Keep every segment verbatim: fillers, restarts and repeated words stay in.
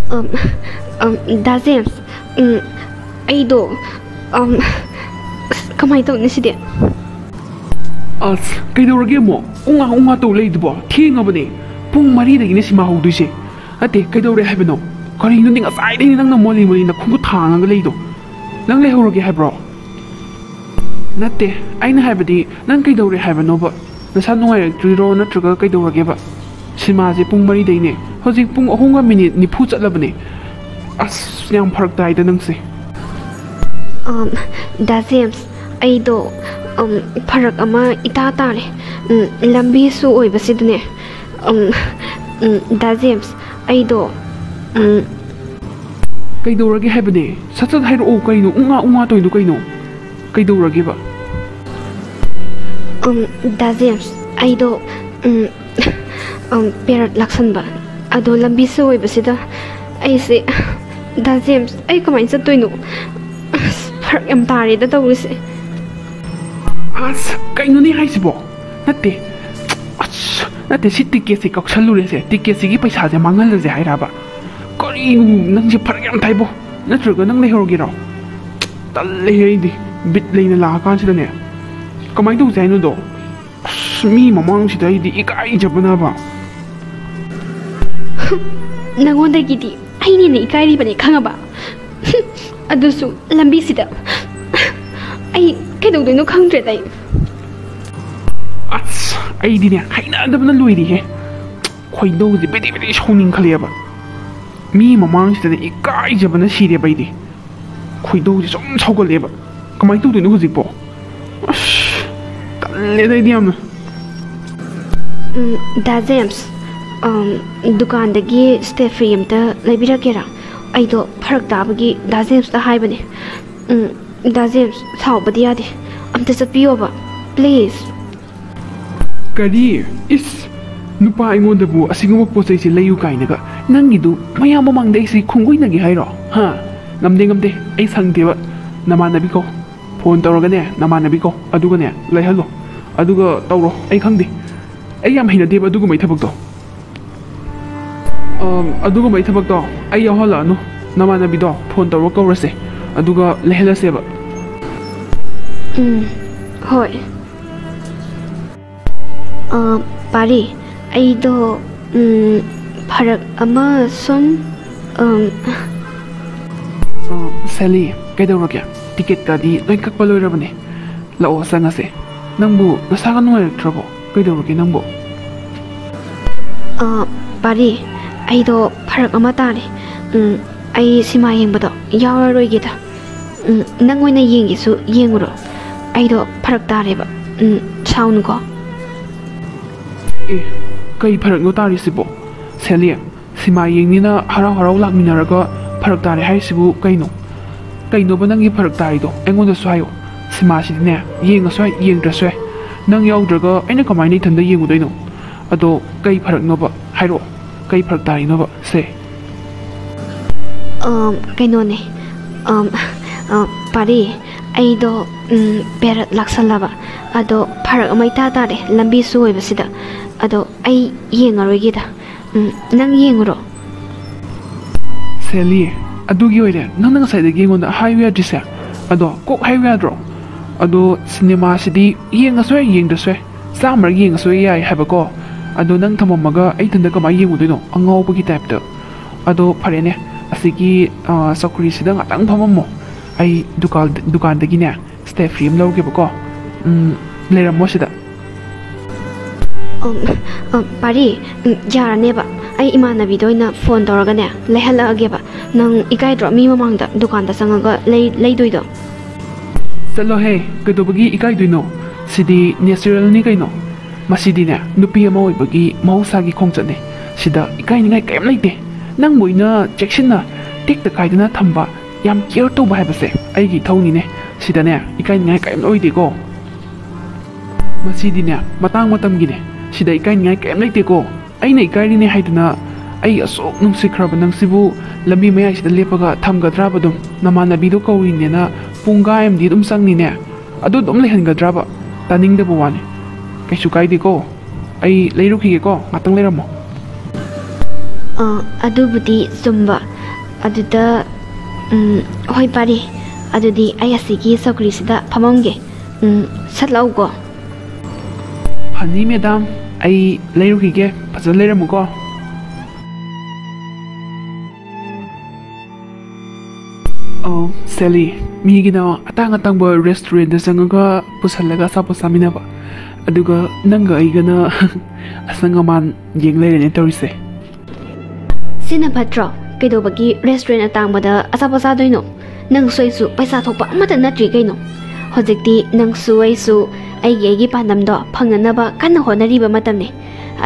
ꯑꯝ, ꯑꯝ, ꯗꯥ ꯖꯦꯝꯁ, ꯎꯝ, ꯑꯩꯗꯣ, ꯑꯝ, ꯑꯁ, ꯀꯃꯥꯏꯅ ꯇꯧꯅꯤ ꯁꯤꯗꯤ? ꯑꯁ, ꯀꯩꯗꯧꯔꯒꯦ ꯑꯃꯨꯛ? ꯎꯉꯥ ꯎꯉꯥ ꯇꯧ ꯂꯩꯗꯨꯕꯣ? ꯊꯦꯡꯉꯕꯅꯦ꯫ ꯄꯨꯡ ꯃꯔꯤꯗꯒꯤꯅꯦ ꯁꯤꯃꯥ ꯍꯧꯗꯣꯏꯁꯦ꯫ ꯅꯠꯇꯦ, ꯀꯩꯗꯧꯔꯦ ꯍꯥꯏꯕꯅꯣ? ꯀꯔꯤꯅꯣꯅꯦ ꯉꯁꯥꯏꯗꯒꯤ ꯅꯪꯅ ꯃꯣꯂꯤ ꯃꯣꯂꯤ ꯅꯈꯣꯡꯗꯣ ꯊꯥꯡꯉꯒ ꯂꯩꯗꯣ? ꯅꯪ ꯂꯩꯍꯧꯔꯒꯦ ꯍꯥꯏꯕ꯭ꯔꯣ? ꯅꯠꯇꯦ, ꯑꯩꯅ ꯍꯥꯏꯕꯗꯤ ꯅꯪ ꯀꯩꯗꯧꯔꯦ ꯍꯥꯏꯕꯅꯣꯕ? ꯅꯁꯥ ꯅꯨꯡꯉꯥꯏꯔꯛꯇ꯭ꯔꯤꯔꯣ ꯅꯠꯇ꯭ꯔꯒ ꯀꯩꯗꯧꯔꯒꯦꯕ? ꯁꯤꯃꯥꯁꯦ ꯄꯨꯡ ꯃꯔꯤꯗꯩꯅꯦ, ꯍꯧꯖꯤꯛ ꯄꯨꯡ ꯑꯍꯨꯝꯒ ꯃꯤꯅꯤꯠ ꯅꯤꯐꯨ ꯆꯠꯂꯕꯅꯦ꯫ ꯑꯁ, ꯌꯥꯝ ꯐꯔꯛ ꯇꯥꯏꯗ ꯅꯪꯁꯦ꯫ ꯑꯝ, ꯗꯥ ꯖꯦꯝꯁ, ꯑꯩꯗꯣ, ꯑꯝ, ꯐꯔꯛ ꯑꯃ ꯏꯇꯥ ꯇꯥꯔꯦ꯫ ꯎꯝ, ꯂꯝꯕꯤꯁꯨ ꯑꯣꯏꯕꯁꯤꯗꯅꯦ꯫ ꯎꯝ, ꯎꯝ, ꯗꯥ ꯖꯦꯝꯁ, ꯑꯩꯗꯣ, ꯎꯝ, ꯀꯩꯗꯧꯔꯒꯦ ꯍꯥꯏꯕꯅꯦ? ꯁꯠ ꯁꯠ ꯍꯥꯏꯔꯛꯑꯣ, ꯀꯩꯅꯣ ꯎꯉꯥ ꯎꯉꯥ ꯇꯧꯔꯤꯗꯣ ꯀꯩꯅꯣ? ꯀꯩꯗꯧꯔꯒꯦꯕ? ꯎꯝ, ꯗꯥ ꯖꯦꯝꯁ, ꯑꯩꯗꯣ, ꯎꯝ, ꯎꯝ, ꯄꯦꯔꯠ ꯂꯥꯛꯁꯟꯕ꯫ ꯑꯗꯣ ꯂꯝꯕꯤꯁꯨ ꯑꯣꯏꯕꯁꯤꯗ ꯑꯩꯁꯦ, ꯗꯥ ꯖꯦꯝꯁ, ꯑꯩ ꯀꯃꯥꯏꯅ ꯆꯠꯇꯣꯏꯅꯣ? ꯑꯁ, ꯐꯔꯛ ꯌꯥꯝ ꯇꯥꯔꯦꯗ ꯇꯧꯔꯤꯁꯦ꯫ ꯑꯁ, ꯀꯩꯅꯣꯅꯦ ꯍꯥꯏꯁꯤꯕꯣ? ꯅꯠꯇꯦ, ꯑꯁ, ꯅꯠꯇꯦ, ꯁꯤ ꯇꯤꯛꯀꯦꯠꯁꯦ ꯀꯛꯁꯜꯂꯨꯔꯦꯁꯦ, ꯇꯤꯛꯀꯦꯠꯁꯤꯒꯤ ꯄꯩꯁꯥꯁꯦ ꯃꯥꯡꯍꯜꯂꯁꯦ ꯍꯥꯏꯔꯕ? ꯀꯔꯤꯅꯣ, ꯅꯪꯁꯦ ꯐꯔꯛ ꯌꯥꯝ ꯇꯥꯏꯕꯣ꯫ ꯅꯠꯇ꯭ꯔꯒ ꯅꯪ ꯂꯩꯍꯧꯔꯒꯦꯔꯣ? ꯇꯜꯂꯦꯍꯦ, ꯑꯩꯗꯤ ꯕꯤꯠ ꯂꯩꯅ ꯂꯥꯛꯑꯀꯥꯟꯁꯤꯗꯅꯦ꯫ ꯀꯃꯥꯏꯅ ꯇꯧꯁꯦ ꯍꯥꯏꯅꯣꯗꯣ? ꯑꯁ, ꯃꯤ ꯃꯃꯥꯡꯁꯤꯗ ꯑꯩꯗꯤ ꯏꯀꯥꯏꯖꯕꯅꯕ꯫ ꯅꯉꯣꯟꯗꯒꯤꯗꯤ ꯑꯩꯅ ꯍꯦꯟꯅ ꯏꯀꯥꯏꯔꯤꯕꯅꯦ, ꯈꯪꯉꯕ? ꯑꯗꯨꯁꯨ ꯂꯝꯕꯤꯁꯤꯗ꯫ ꯑꯩ ꯀꯩꯗꯧꯗꯣꯏꯅꯣ ꯈꯪꯗ꯭ꯔꯦꯗ ꯑꯩ꯫ ꯑꯁ, ꯑꯩꯗꯤꯅꯦ ꯍꯩꯅꯗꯕꯅ ꯂꯣꯏꯔꯤꯍꯦ꯫ ꯈꯣꯏꯗꯧꯁꯦ ꯕꯦꯗꯤ ꯕꯦꯗꯤ ꯁꯥꯎꯅꯤꯡꯈꯠꯂꯛꯑꯦꯕ꯫ ꯃꯤ ꯃꯃꯥꯡꯁꯤꯗꯅꯦ ꯏꯀꯥꯏꯖꯕꯅ ꯁꯤꯔꯦꯕ ꯑꯩꯗꯤ꯫ ꯈꯣꯏꯗꯧꯁꯦ ꯁꯨꯝ ꯁꯥꯎꯒꯠꯂꯛꯑꯦꯕ꯫ ꯀꯃꯥꯏꯅ ꯇꯧꯗꯣꯏꯅꯣ ꯍꯧꯖꯤꯛꯄꯣ? ꯑꯁ, ꯇꯜꯂꯦꯗ ꯑꯩꯗꯤ ꯌꯥꯝꯅ꯫ ꯎꯝ, ꯗꯥ ꯖꯦꯝꯁ, ꯑꯝ, ꯗꯨꯀꯥꯟꯗꯒꯤ ꯁ꯭ꯇꯦꯐ꯭ꯔꯤ ꯑꯝꯇ ꯂꯩꯕꯤꯔꯛꯀꯦꯔꯥ? ꯑꯩꯗꯣ ꯐꯔꯛ ꯇꯥꯕꯒꯤ ꯗꯥ ꯖꯦꯝꯁꯇ ꯍꯥꯏꯕꯅꯦ꯫ ꯎꯝ, ꯗꯥ ꯖꯦꯝꯁ, ꯁꯥꯎꯕꯗꯤ ꯌꯥꯗꯦ꯫ ꯑꯝꯇ ꯆꯠꯄꯤꯌꯣꯕ, ꯄ꯭ꯂꯤꯖ꯫ ꯀꯔꯤ? ꯏꯁ! ꯅꯨꯄꯥ ꯑꯩꯉꯣꯟꯗꯕꯨ ꯑꯁꯤꯒꯨꯝꯕ ꯄꯣꯠ ꯆꯩꯁꯦ ꯂꯩꯌꯨ ꯀꯥꯏꯅꯒ꯫ ꯅꯪꯒꯤꯗꯨ ꯃꯌꯥꯝ ꯃꯃꯥꯡꯗ ꯑꯩꯁꯦ ꯈꯣꯡꯒꯣꯏꯅꯒꯦ ꯍꯥꯏꯔꯣ? ꯍꯥ? ꯉꯝꯗꯦ, ꯉꯝꯗꯦ꯫ ꯑꯩ ꯁꯪꯗꯦꯕ꯫ ꯅꯃꯥꯟꯅꯕꯤ ꯀꯧ꯫ ꯐꯣꯟ ꯇꯧꯔꯒꯅꯦ, ꯅꯃꯥꯟꯅꯕꯤ ꯀꯧ꯫ ꯑꯗꯨꯒꯅꯦ, ꯂꯩꯍꯜꯂꯣ꯫ ꯑꯗꯨꯒ ꯇꯧꯔꯣ꯫ ꯑꯩ ꯈꯪꯗꯦ꯫ ꯑꯩ ꯌꯥꯝ ꯍꯩꯅꯗꯦꯕ ꯑꯗꯨꯒꯨꯝꯕꯩ ꯊꯕꯛꯇꯣ꯫ ꯑꯝ, ꯑꯗꯨꯒꯨꯝꯕꯒꯤ ꯊꯕꯛꯇꯣ ꯑꯩ ꯌꯥꯎꯍꯜꯂꯛꯑꯅꯨ꯫ ꯅꯃꯥꯟꯅꯕꯤꯗꯣ ꯐꯣꯟ ꯇꯧꯔ ꯀꯧꯔꯁꯦ, ꯑꯗꯨꯒ ꯂꯩꯍꯜꯂꯁꯦꯕ꯫ ꯎꯝ, ꯍꯣꯏ꯫ ꯑ, ꯄꯥꯔꯤ, ꯑꯩꯗꯣ, ꯎꯝ, ꯐꯔꯛ ꯑꯃ ꯁꯨꯝ, ꯎꯝ, ꯑ, ꯁꯦꯂꯤ, ꯀꯩꯗꯧꯔꯒꯦ? ꯇꯤꯀꯦꯠꯀꯗꯤ ꯂꯣꯏ ꯀꯛꯄ ꯂꯣꯏꯔꯕꯅꯦ꯫ ꯂꯥꯛꯑꯣ, ꯆꯪꯉꯁꯦ꯫ ꯅꯪꯕꯨ ꯅꯁꯥꯒ ꯅꯨꯡꯉꯥꯏꯔꯛꯇ꯭ꯔꯕꯣ? ꯀꯩꯗꯧꯔꯒꯦ ꯅꯪꯕꯨ? ꯑ, ꯄꯥꯔꯤ, ꯑꯩꯗꯣ ꯐꯔꯛ ꯑꯃ ꯇꯥꯔꯦ꯫ ꯎꯝ, ꯑꯩ ꯁꯤꯃꯥ ꯌꯦꯡꯕꯗꯣ ꯌꯥꯎꯔꯔꯣꯏꯒꯦꯗ꯫ ꯎꯝ, ꯅꯪ ꯑꯣꯏꯅ ꯌꯦꯡꯒꯦꯁꯨ ꯌꯦꯡꯉꯨꯔꯣ꯫ ꯑꯩꯗꯣ ꯐꯔꯛ ꯇꯥꯔꯦꯕ꯫ ꯎꯝ, ꯁꯥꯎꯅꯨꯀꯣ꯫ ꯑꯦ, ꯀꯩ ꯐꯔꯛꯅꯣ ꯇꯥꯔꯤꯁꯤꯕꯣ? ꯁꯦꯂꯤ, ꯁꯤꯃꯥ ꯌꯦꯡꯅꯤꯅ ꯍꯔꯥꯎ ꯍꯔꯥꯎ ꯂꯥꯛꯃꯤꯟꯅꯔꯒ ꯐꯔꯛ ꯇꯥꯔꯦ ꯍꯥꯏꯔꯤꯁꯤꯕꯨ ꯀꯩꯅꯣ? ꯀꯩꯅꯣꯕ ꯅꯪꯒꯤ ꯐꯔꯛ ꯇꯥꯔꯤꯗꯣ? ꯑꯩꯉꯣꯟꯗꯁꯨ ꯍꯥꯏꯌꯣ꯫ ꯁꯤꯃꯥꯁꯤꯗꯤꯅꯦ, ꯌꯦꯡꯉꯁꯨ ꯌꯥꯏ, ꯌꯦꯡꯗ꯭ꯔꯁꯨ ꯌꯥꯏ꯫ ꯅꯪ ꯌꯥꯎꯗ꯭ꯔꯒ ꯑꯩꯅ ꯀꯃꯥꯏꯅ ꯏꯊꯟꯗ ꯌꯦꯡꯉꯨꯗꯣꯏꯅꯣ? ꯑꯗꯣ ꯀꯩ ꯐꯔꯛꯅꯣꯕ? ꯍꯥꯏꯔꯛꯑꯣ, ꯀꯩ ꯐꯔꯛ ꯇꯥꯔꯤꯅꯣꯕ ꯁꯦ? ꯑꯝ, ꯀꯩꯅꯣꯅꯦ, ꯑꯝ, ꯑ, ꯄꯥꯔꯤ, ꯑꯩꯗꯣ, ꯎꯝ, ꯄꯦꯔꯠ ꯂꯥꯛꯁꯜꯂꯕ꯫ ꯑꯗꯣ ꯐꯔꯛ ꯑꯃ ꯏꯇꯥ ꯇꯥꯔꯦ ꯂꯝꯕꯤꯁꯨ ꯑꯣꯏꯕꯁꯤꯗ꯫ ꯑꯗꯣ ꯑꯩ ꯌꯦꯡꯉꯔꯣꯏꯒꯦꯗ꯫ ꯎꯝ, ꯅꯪ ꯌꯦꯡꯉꯨꯔꯣ꯫ ꯁꯦꯂꯤ, ꯑꯗꯨꯒꯤ ꯑꯣꯏꯔꯦ ꯅꯪꯅ ꯉꯁꯥꯏꯗꯒꯤ ꯑꯩꯉꯣꯟꯗ ꯍꯥꯏꯌꯨ ꯌꯥꯗ꯭ꯔꯤꯁꯦ? ꯑꯗꯣ ꯀꯣꯛ ꯍꯥꯏꯌꯨ ꯌꯥꯗ꯭ꯔꯣ? ꯑꯗꯣ ꯁꯤꯅꯦꯃꯥꯁꯤꯗꯤ ꯌꯦꯡꯉꯁꯨ ꯌꯥꯏ, ꯌꯦꯡꯗ꯭ꯔꯁꯨ ꯌꯥꯏ, ꯆꯥꯝꯃꯔꯛ ꯌꯦꯡꯉꯁꯨ ꯌꯥꯏ ꯍꯥꯏꯕꯀꯣ꯫ ꯑꯗꯣ ꯅꯪ ꯊꯝꯃꯝꯃꯒ ꯑꯩ ꯏꯊꯟꯗ ꯀꯃꯥꯏꯅ ꯌꯦꯡꯉꯨꯗꯣꯏꯅꯣ? ꯑꯉꯥꯎꯕꯒꯤ ꯇꯥꯏꯞꯇ꯫ ꯑꯗꯣ ꯐꯔꯦꯅꯦ, ꯑꯁꯤꯒꯤ, ꯑ, ꯆꯧꯀ꯭ꯔꯤꯁꯤꯗ ꯉꯥꯛꯇꯪ ꯐꯝꯃꯝꯃꯣ꯫ ꯑꯩ ꯗꯨꯀꯥꯟ, ꯗꯨꯀꯥꯟꯗꯒꯤꯅꯦ ꯁ꯭ꯇꯦ ꯐ꯭ꯔꯤ ꯑꯃ ꯂꯧꯔꯒꯦꯕꯀꯣ꯫ ꯎꯝ, ꯂꯩꯔꯝꯃꯣ ꯁꯤꯗ꯫ ꯑꯝ, ꯑꯝ, ꯄꯥꯔꯤ, ꯎꯝ, ꯌꯥꯔꯅꯦꯕ꯫ ꯑꯩ ꯏꯃꯥꯟꯅꯕꯤꯗ ꯑꯣꯏꯅ ꯐꯣꯟ ꯇꯧꯔꯒꯅꯦ, ꯂꯩꯍꯜꯂꯛꯑꯒꯦꯕ꯫ ꯅꯪ ꯏꯀꯥꯏꯗ꯭ꯔꯣ ꯃꯤ ꯃꯃꯥꯡꯗ ꯗꯨꯀꯥꯟꯗ ꯆꯪꯉꯒ ꯂꯩ-, ꯂꯩꯗꯣꯏꯗꯣ? ꯆꯠꯂꯣꯍꯦ, ꯀꯩꯗꯧꯕꯒꯤ ꯏꯀꯥꯏꯗꯣꯏꯅꯣ? ꯁꯤꯗꯤ ꯅꯦꯆꯔꯦꯜꯅꯤ ꯀꯩꯅꯣ꯫ ꯃꯁꯤꯗꯤꯅꯦ, ꯅꯨꯄꯤ ꯑꯃ ꯑꯣꯏꯕꯒꯤ ꯃꯍꯧꯁꯥꯒꯤ ꯈꯣꯡꯆꯠꯅꯦ꯫ ꯁꯤꯗ ꯏꯀꯥꯏꯅꯤꯡꯉꯥꯏ ꯀꯔꯤꯝ ꯂꯩꯇꯦ꯫ ꯅꯪꯕꯨ ꯑꯩꯅ ꯆꯦꯛꯁꯤꯟꯅ ꯇꯦꯛꯇ ꯀꯥꯏꯗꯅ ꯊꯝꯕ, ꯌꯥꯝ ꯀꯤꯌꯔ ꯇꯧꯕ ꯍꯥꯏꯕꯁꯦ ꯑꯩꯒꯤ ꯏꯊꯧꯅꯤꯅꯦ꯫ ꯁꯤꯗꯅꯦ, ꯏꯀꯥꯏꯅꯤꯡꯉꯥꯏ ꯀꯔꯤꯝ ꯑꯣꯏꯗꯦꯀꯣ꯫ ꯃꯁꯤꯗꯤꯅꯦ, ꯃꯇꯥꯡ ꯃꯇꯝꯒꯤꯅꯦ꯫ ꯁꯤꯗ ꯏꯀꯥꯏꯅꯤꯡꯉꯥꯏ ꯀꯔꯤꯝ ꯂꯩꯇꯦꯀꯣ꯫ ꯑꯩꯅ ꯏꯀꯥꯏꯔꯤꯅꯦ ꯍꯥꯏꯗꯅ ꯑꯩ ꯑꯁꯨꯛ ꯅꯨꯡꯁꯤꯈ꯭ꯔꯕ ꯅꯪꯁꯤꯕꯨ ꯂꯝꯕꯤ ꯃꯌꯥꯏꯁꯤꯗ ꯂꯦꯞꯄꯒ ꯊꯝꯒꯗ꯭ꯔꯥꯕ? ꯑꯗꯨꯝ ꯅꯃꯥꯟꯅꯕꯤꯗꯣ ꯀꯧꯔꯤꯅꯦꯅ ꯄꯨꯡꯈꯥꯏ ꯑꯃꯗꯤ ꯑꯗꯨꯝ ꯆꯪꯅꯤꯅꯦ꯫ ꯑꯗꯨ ꯑꯗꯨꯝ ꯂꯩꯍꯟꯒꯗ꯭ꯔꯥꯕ? ꯇꯥꯅꯤꯡꯗꯕ ꯋꯥꯅꯤ꯫ ꯀꯩꯁꯨ ꯀꯥꯏꯗꯦꯀꯣ, ꯑꯩ ꯂꯩꯔꯨꯈꯤꯒꯦꯀꯣ, ꯉꯥꯛꯇꯪ ꯂꯩꯔꯝꯃꯣ꯫ ꯑ, ꯑꯗꯨꯕꯨꯗꯤ ꯆꯨꯝꯕ꯫ ꯑꯗꯨꯗ, ꯎꯝ, ꯍꯣꯏ, ꯄꯥꯔꯤ꯫ ꯑꯗꯨꯗꯤ ꯑꯩ ꯑꯁꯤꯒꯤ ꯆꯧꯀ꯭ꯔꯤꯁꯤꯗ ꯐꯝꯃꯝꯒꯦ꯫ ꯎꯝ, ꯁꯠ ꯂꯥꯎꯀꯣ꯫ ꯐꯅꯤ, ꯃꯦꯗꯥꯝ꯫ ꯑꯩ ꯂꯩꯔꯨꯈꯤꯒꯦ꯫ ꯐꯖꯅ ꯂꯩꯔꯝꯃꯨꯀꯣ꯫ ꯑꯣ, ꯁꯦꯂꯤ, ꯃꯤꯒꯤꯅ ꯑꯇꯥꯡ ꯑꯇꯥꯡꯕ restaurantꯗ ꯆꯪꯉꯒ ꯄꯨꯁꯜꯂꯒ ꯑꯆꯥꯄꯣꯠ ꯆꯥꯃꯤꯟꯅꯕ, ꯑꯗꯨꯒ ꯅꯪꯒ ꯑꯩꯒꯅ ꯑꯁꯪ ꯑꯃꯥꯟ ꯌꯦꯡ ꯂꯩꯔꯦꯅꯦ ꯇꯧꯔꯤꯁꯦ꯫ ꯁꯤꯅ ꯐꯠꯇ꯭ꯔꯣ? ꯀꯩꯗꯧꯕꯒꯤ restaurant ꯑꯇꯥꯡꯕꯗ ꯑꯆꯥꯄꯣꯠ ꯆꯥꯗꯣꯏꯅꯣ? ꯅꯪꯁꯨ ꯑꯩꯁꯨ ꯄꯩꯁꯥ ꯊꯣꯛꯄ ꯑꯃꯠꯇ ꯅꯠꯇ꯭ꯔꯤ ꯀꯩꯅꯣ? ꯍꯧꯖꯤꯛꯇꯤ ꯅꯪꯁꯨ ꯑꯩꯁꯨ ꯑꯩꯒꯤ ꯑꯩꯒꯤ ꯄꯥꯟꯗꯝꯗꯣ ꯐꯪꯅꯅꯕ ꯀꯟꯅ ꯍꯣꯠꯅꯔꯤꯕ ꯃꯇꯝꯅꯤ꯫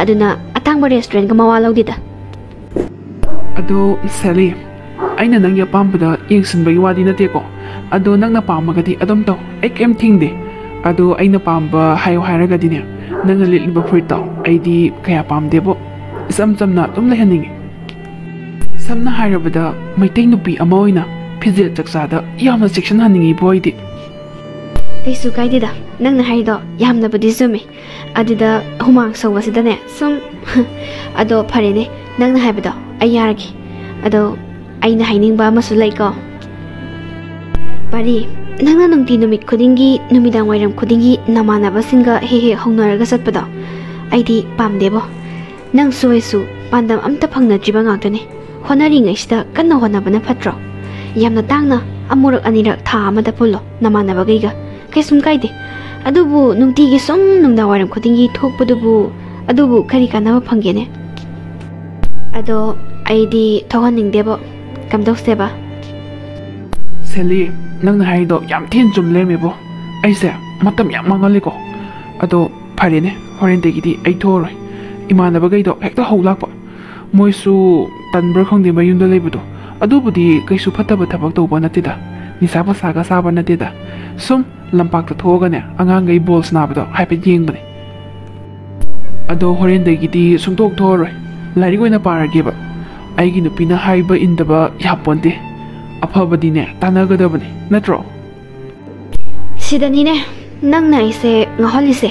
ꯑꯗꯨꯅ ꯑꯇꯥꯡꯕ restaurantꯒ ꯃꯋꯥ ꯂꯧꯗꯦꯗ꯫ ꯑꯗꯣ, ꯁꯦꯂꯤ, ꯑꯩꯅ ꯅꯪꯒꯤ ꯑꯄꯥꯝꯕꯗ ꯌꯦꯡꯁꯤꯟꯕꯒꯤ ꯋꯥꯗꯤ ꯅꯠꯇꯦꯀꯣ꯫ ꯑꯗꯣ ꯅꯪꯅ ꯄꯥꯝꯃꯒꯗꯤ ꯑꯗꯨꯝ ꯇꯧ, ꯑꯩ ꯀꯩꯝ ꯊꯤꯡꯗꯦ꯫ ꯑꯗꯣ ꯑꯩꯅ ꯄꯥꯝꯕ ꯍꯥꯏꯌꯣ ꯍꯥꯏꯔꯒꯗꯤꯅꯦ, ꯅꯪꯅ ꯂꯤꯠꯂꯤꯕ ꯐꯨꯔꯤꯠꯇꯣ ꯑꯩꯗꯤ ꯀꯌꯥ ꯄꯥꯝꯗꯦꯕꯣ꯫ ꯏꯆꯝ ꯆꯝꯅ ꯑꯗꯨꯝ ꯂꯩꯍꯟꯅꯤꯡꯉꯤ꯫ ꯁꯝꯅ ꯍꯥꯏꯔꯕꯗ, ꯃꯩꯇꯩ ꯅꯨꯄꯤ ꯑꯃ ꯑꯣꯏꯅ ꯐꯤꯖꯦꯠ ꯆꯛꯆꯥꯗ ꯌꯥꯝꯅ ꯆꯦꯛꯁꯤꯟꯍꯟꯅꯤꯡꯉꯤꯕꯣ ꯑꯩꯗꯤ꯫ ꯀꯩꯁꯨ ꯀꯥꯏꯗꯦꯗ, ꯅꯪꯅ ꯍꯥꯏꯔꯤꯗꯣ ꯌꯥꯝꯅꯕꯨꯗꯤ ꯆꯨꯝꯃꯤ꯫ ꯑꯗꯨꯗ ꯍꯨꯃꯥꯡ ꯁꯧꯕꯁꯤꯗꯅꯦ ꯁꯨꯝ꯫ ꯑꯗꯣ ꯐꯔꯦꯅꯦ, ꯅꯪꯅ ꯍꯥꯏꯕꯗꯣ ꯑꯩ ꯌꯥꯔꯒꯦ꯫ ꯑꯗꯣ ꯑꯩꯅ ꯍꯥꯏꯅꯤꯡꯕ ꯑꯃꯁꯨ ꯂꯩꯀꯣ꯫ ꯄꯥꯔꯤ, ꯅꯪꯅ ꯅꯨꯡꯇꯤ ꯅꯨꯃꯤꯠ ꯈꯨꯗꯤꯡꯒꯤ, ꯅꯨꯃꯤꯗꯥꯡ ꯋꯥꯏꯔꯝ ꯈꯨꯗꯤꯡꯒꯤ ꯅꯃꯥꯟꯅꯕꯁꯤꯡꯒ ꯍꯦꯛ ꯍꯦꯛ ꯍꯧꯅꯔꯒ ꯆꯠꯄꯗꯣ ꯑꯩꯗꯤ ꯄꯥꯝꯗꯦꯕꯣ꯫ ꯅꯪꯁꯨ ꯑꯩꯁꯨ ꯄꯥꯟꯗꯝ ꯑꯝꯇ ꯐꯪꯅꯗ꯭ꯔꯤꯕ ꯉꯥꯛꯇꯅꯤ꯫ ꯍꯣꯠꯅꯔꯤꯉꯩꯁꯤꯗ ꯀꯟꯅ ꯍꯣꯠꯅꯕꯅ ꯐꯠꯇ꯭ꯔꯣ? ꯌꯥꯝꯅ ꯇꯥꯡꯅ ꯑꯃꯨꯔꯛ ꯑꯅꯤꯔꯛ ꯊꯥ ꯑꯃꯗ ꯄꯨꯜꯂꯣ ꯅꯃꯥꯟꯅꯕꯈꯩꯒ, ꯀꯩꯁꯨꯝ ꯀꯥꯏꯗꯦ꯫ ꯑꯗꯨꯕꯨ ꯅꯨꯡꯇꯤꯒꯤ ꯁꯨꯝ ꯅꯨꯡꯗꯥꯡ ꯋꯥꯏꯔꯝ ꯈꯨꯗꯤꯡꯒꯤ ꯊꯣꯛꯄꯗꯨꯕꯨ, ꯑꯗꯨꯕꯨ ꯀꯔꯤ ꯀꯥꯟꯅꯕ ꯐꯪꯒꯦꯅꯦ? ꯑꯗꯣ ꯑꯩꯗꯤ ꯊꯣꯛꯍꯟꯅꯤꯡꯗꯦꯕꯣ꯫ ꯀꯝꯗꯧꯁꯦꯕ? ꯁꯦꯂꯤ, ꯅꯪꯅ ꯍꯥꯏꯔꯤꯗꯣ ꯌꯥꯝ ꯊꯤꯅ ꯆꯨꯝ ꯂꯩꯔꯝꯃꯦꯕꯣ꯫ ꯑꯩꯁꯦ ꯃꯇꯝ ꯌꯥꯝ ꯃꯥꯡꯍꯜꯂꯦꯀꯣ꯫ ꯑꯗꯣ ꯐꯔꯦꯅꯦ, ꯍꯣꯔꯦꯟꯗꯒꯤꯗꯤ ꯑꯩ ꯊꯣꯛꯑꯔꯣꯏ꯫ ꯏꯃꯥꯟꯅꯕꯈꯩꯗꯣ ꯍꯦꯛꯇ ꯍꯧ ꯂꯥꯛꯄ꯫ ꯃꯣꯏꯁꯨ ꯇꯟꯕ꯭ꯔꯥ ꯈꯪꯗꯦ ꯃꯌꯨꯝꯗ ꯂꯩꯕꯗꯣ꯫ ꯑꯗꯨꯕꯨꯗꯤ ꯀꯩꯁꯨ ꯐꯠꯇꯕ ꯊꯕꯛ ꯇꯧꯕ ꯅꯠꯇꯦꯗ, ꯅꯤꯁꯥ ꯄꯁꯥꯒ ꯆꯥꯕ ꯅꯠꯇꯦꯗ꯫ ꯁꯨꯝ ꯂꯝꯄꯥꯛꯇ ꯊꯣꯛꯑꯒꯅꯦ ꯑꯉꯥꯡꯈꯩ ꯕꯣꯜ ꯁꯥꯟꯅꯕꯗꯣ ꯍꯥꯏꯐꯦꯠ ꯌꯦꯡꯕꯅꯦ꯫ ꯑꯗꯣ ꯍꯣꯔꯦꯟꯗꯒꯤꯗꯤ ꯁꯨꯡꯊꯣꯛ ꯊꯣꯛꯑꯔꯣꯏ, ꯂꯥꯏꯔꯤꯛ ꯑꯣꯏꯅ ꯄꯥꯔꯒꯦꯕ꯫ ꯑꯩꯒꯤ ꯅꯨꯄꯤꯅ ꯍꯥꯏꯕ ꯏꯟꯗꯕ ꯌꯥꯄꯣꯟꯇꯦ꯫ ꯑꯐꯕꯗꯤꯅꯦ ꯇꯥꯟꯅꯒꯗꯕꯅꯤ, ꯅꯠꯇ꯭ꯔꯣ? ꯁꯤꯗꯅꯤꯅꯦ ꯅꯪꯅ ꯑꯩꯁꯦ ꯉꯥꯎꯍꯜꯂꯤꯁꯦ꯫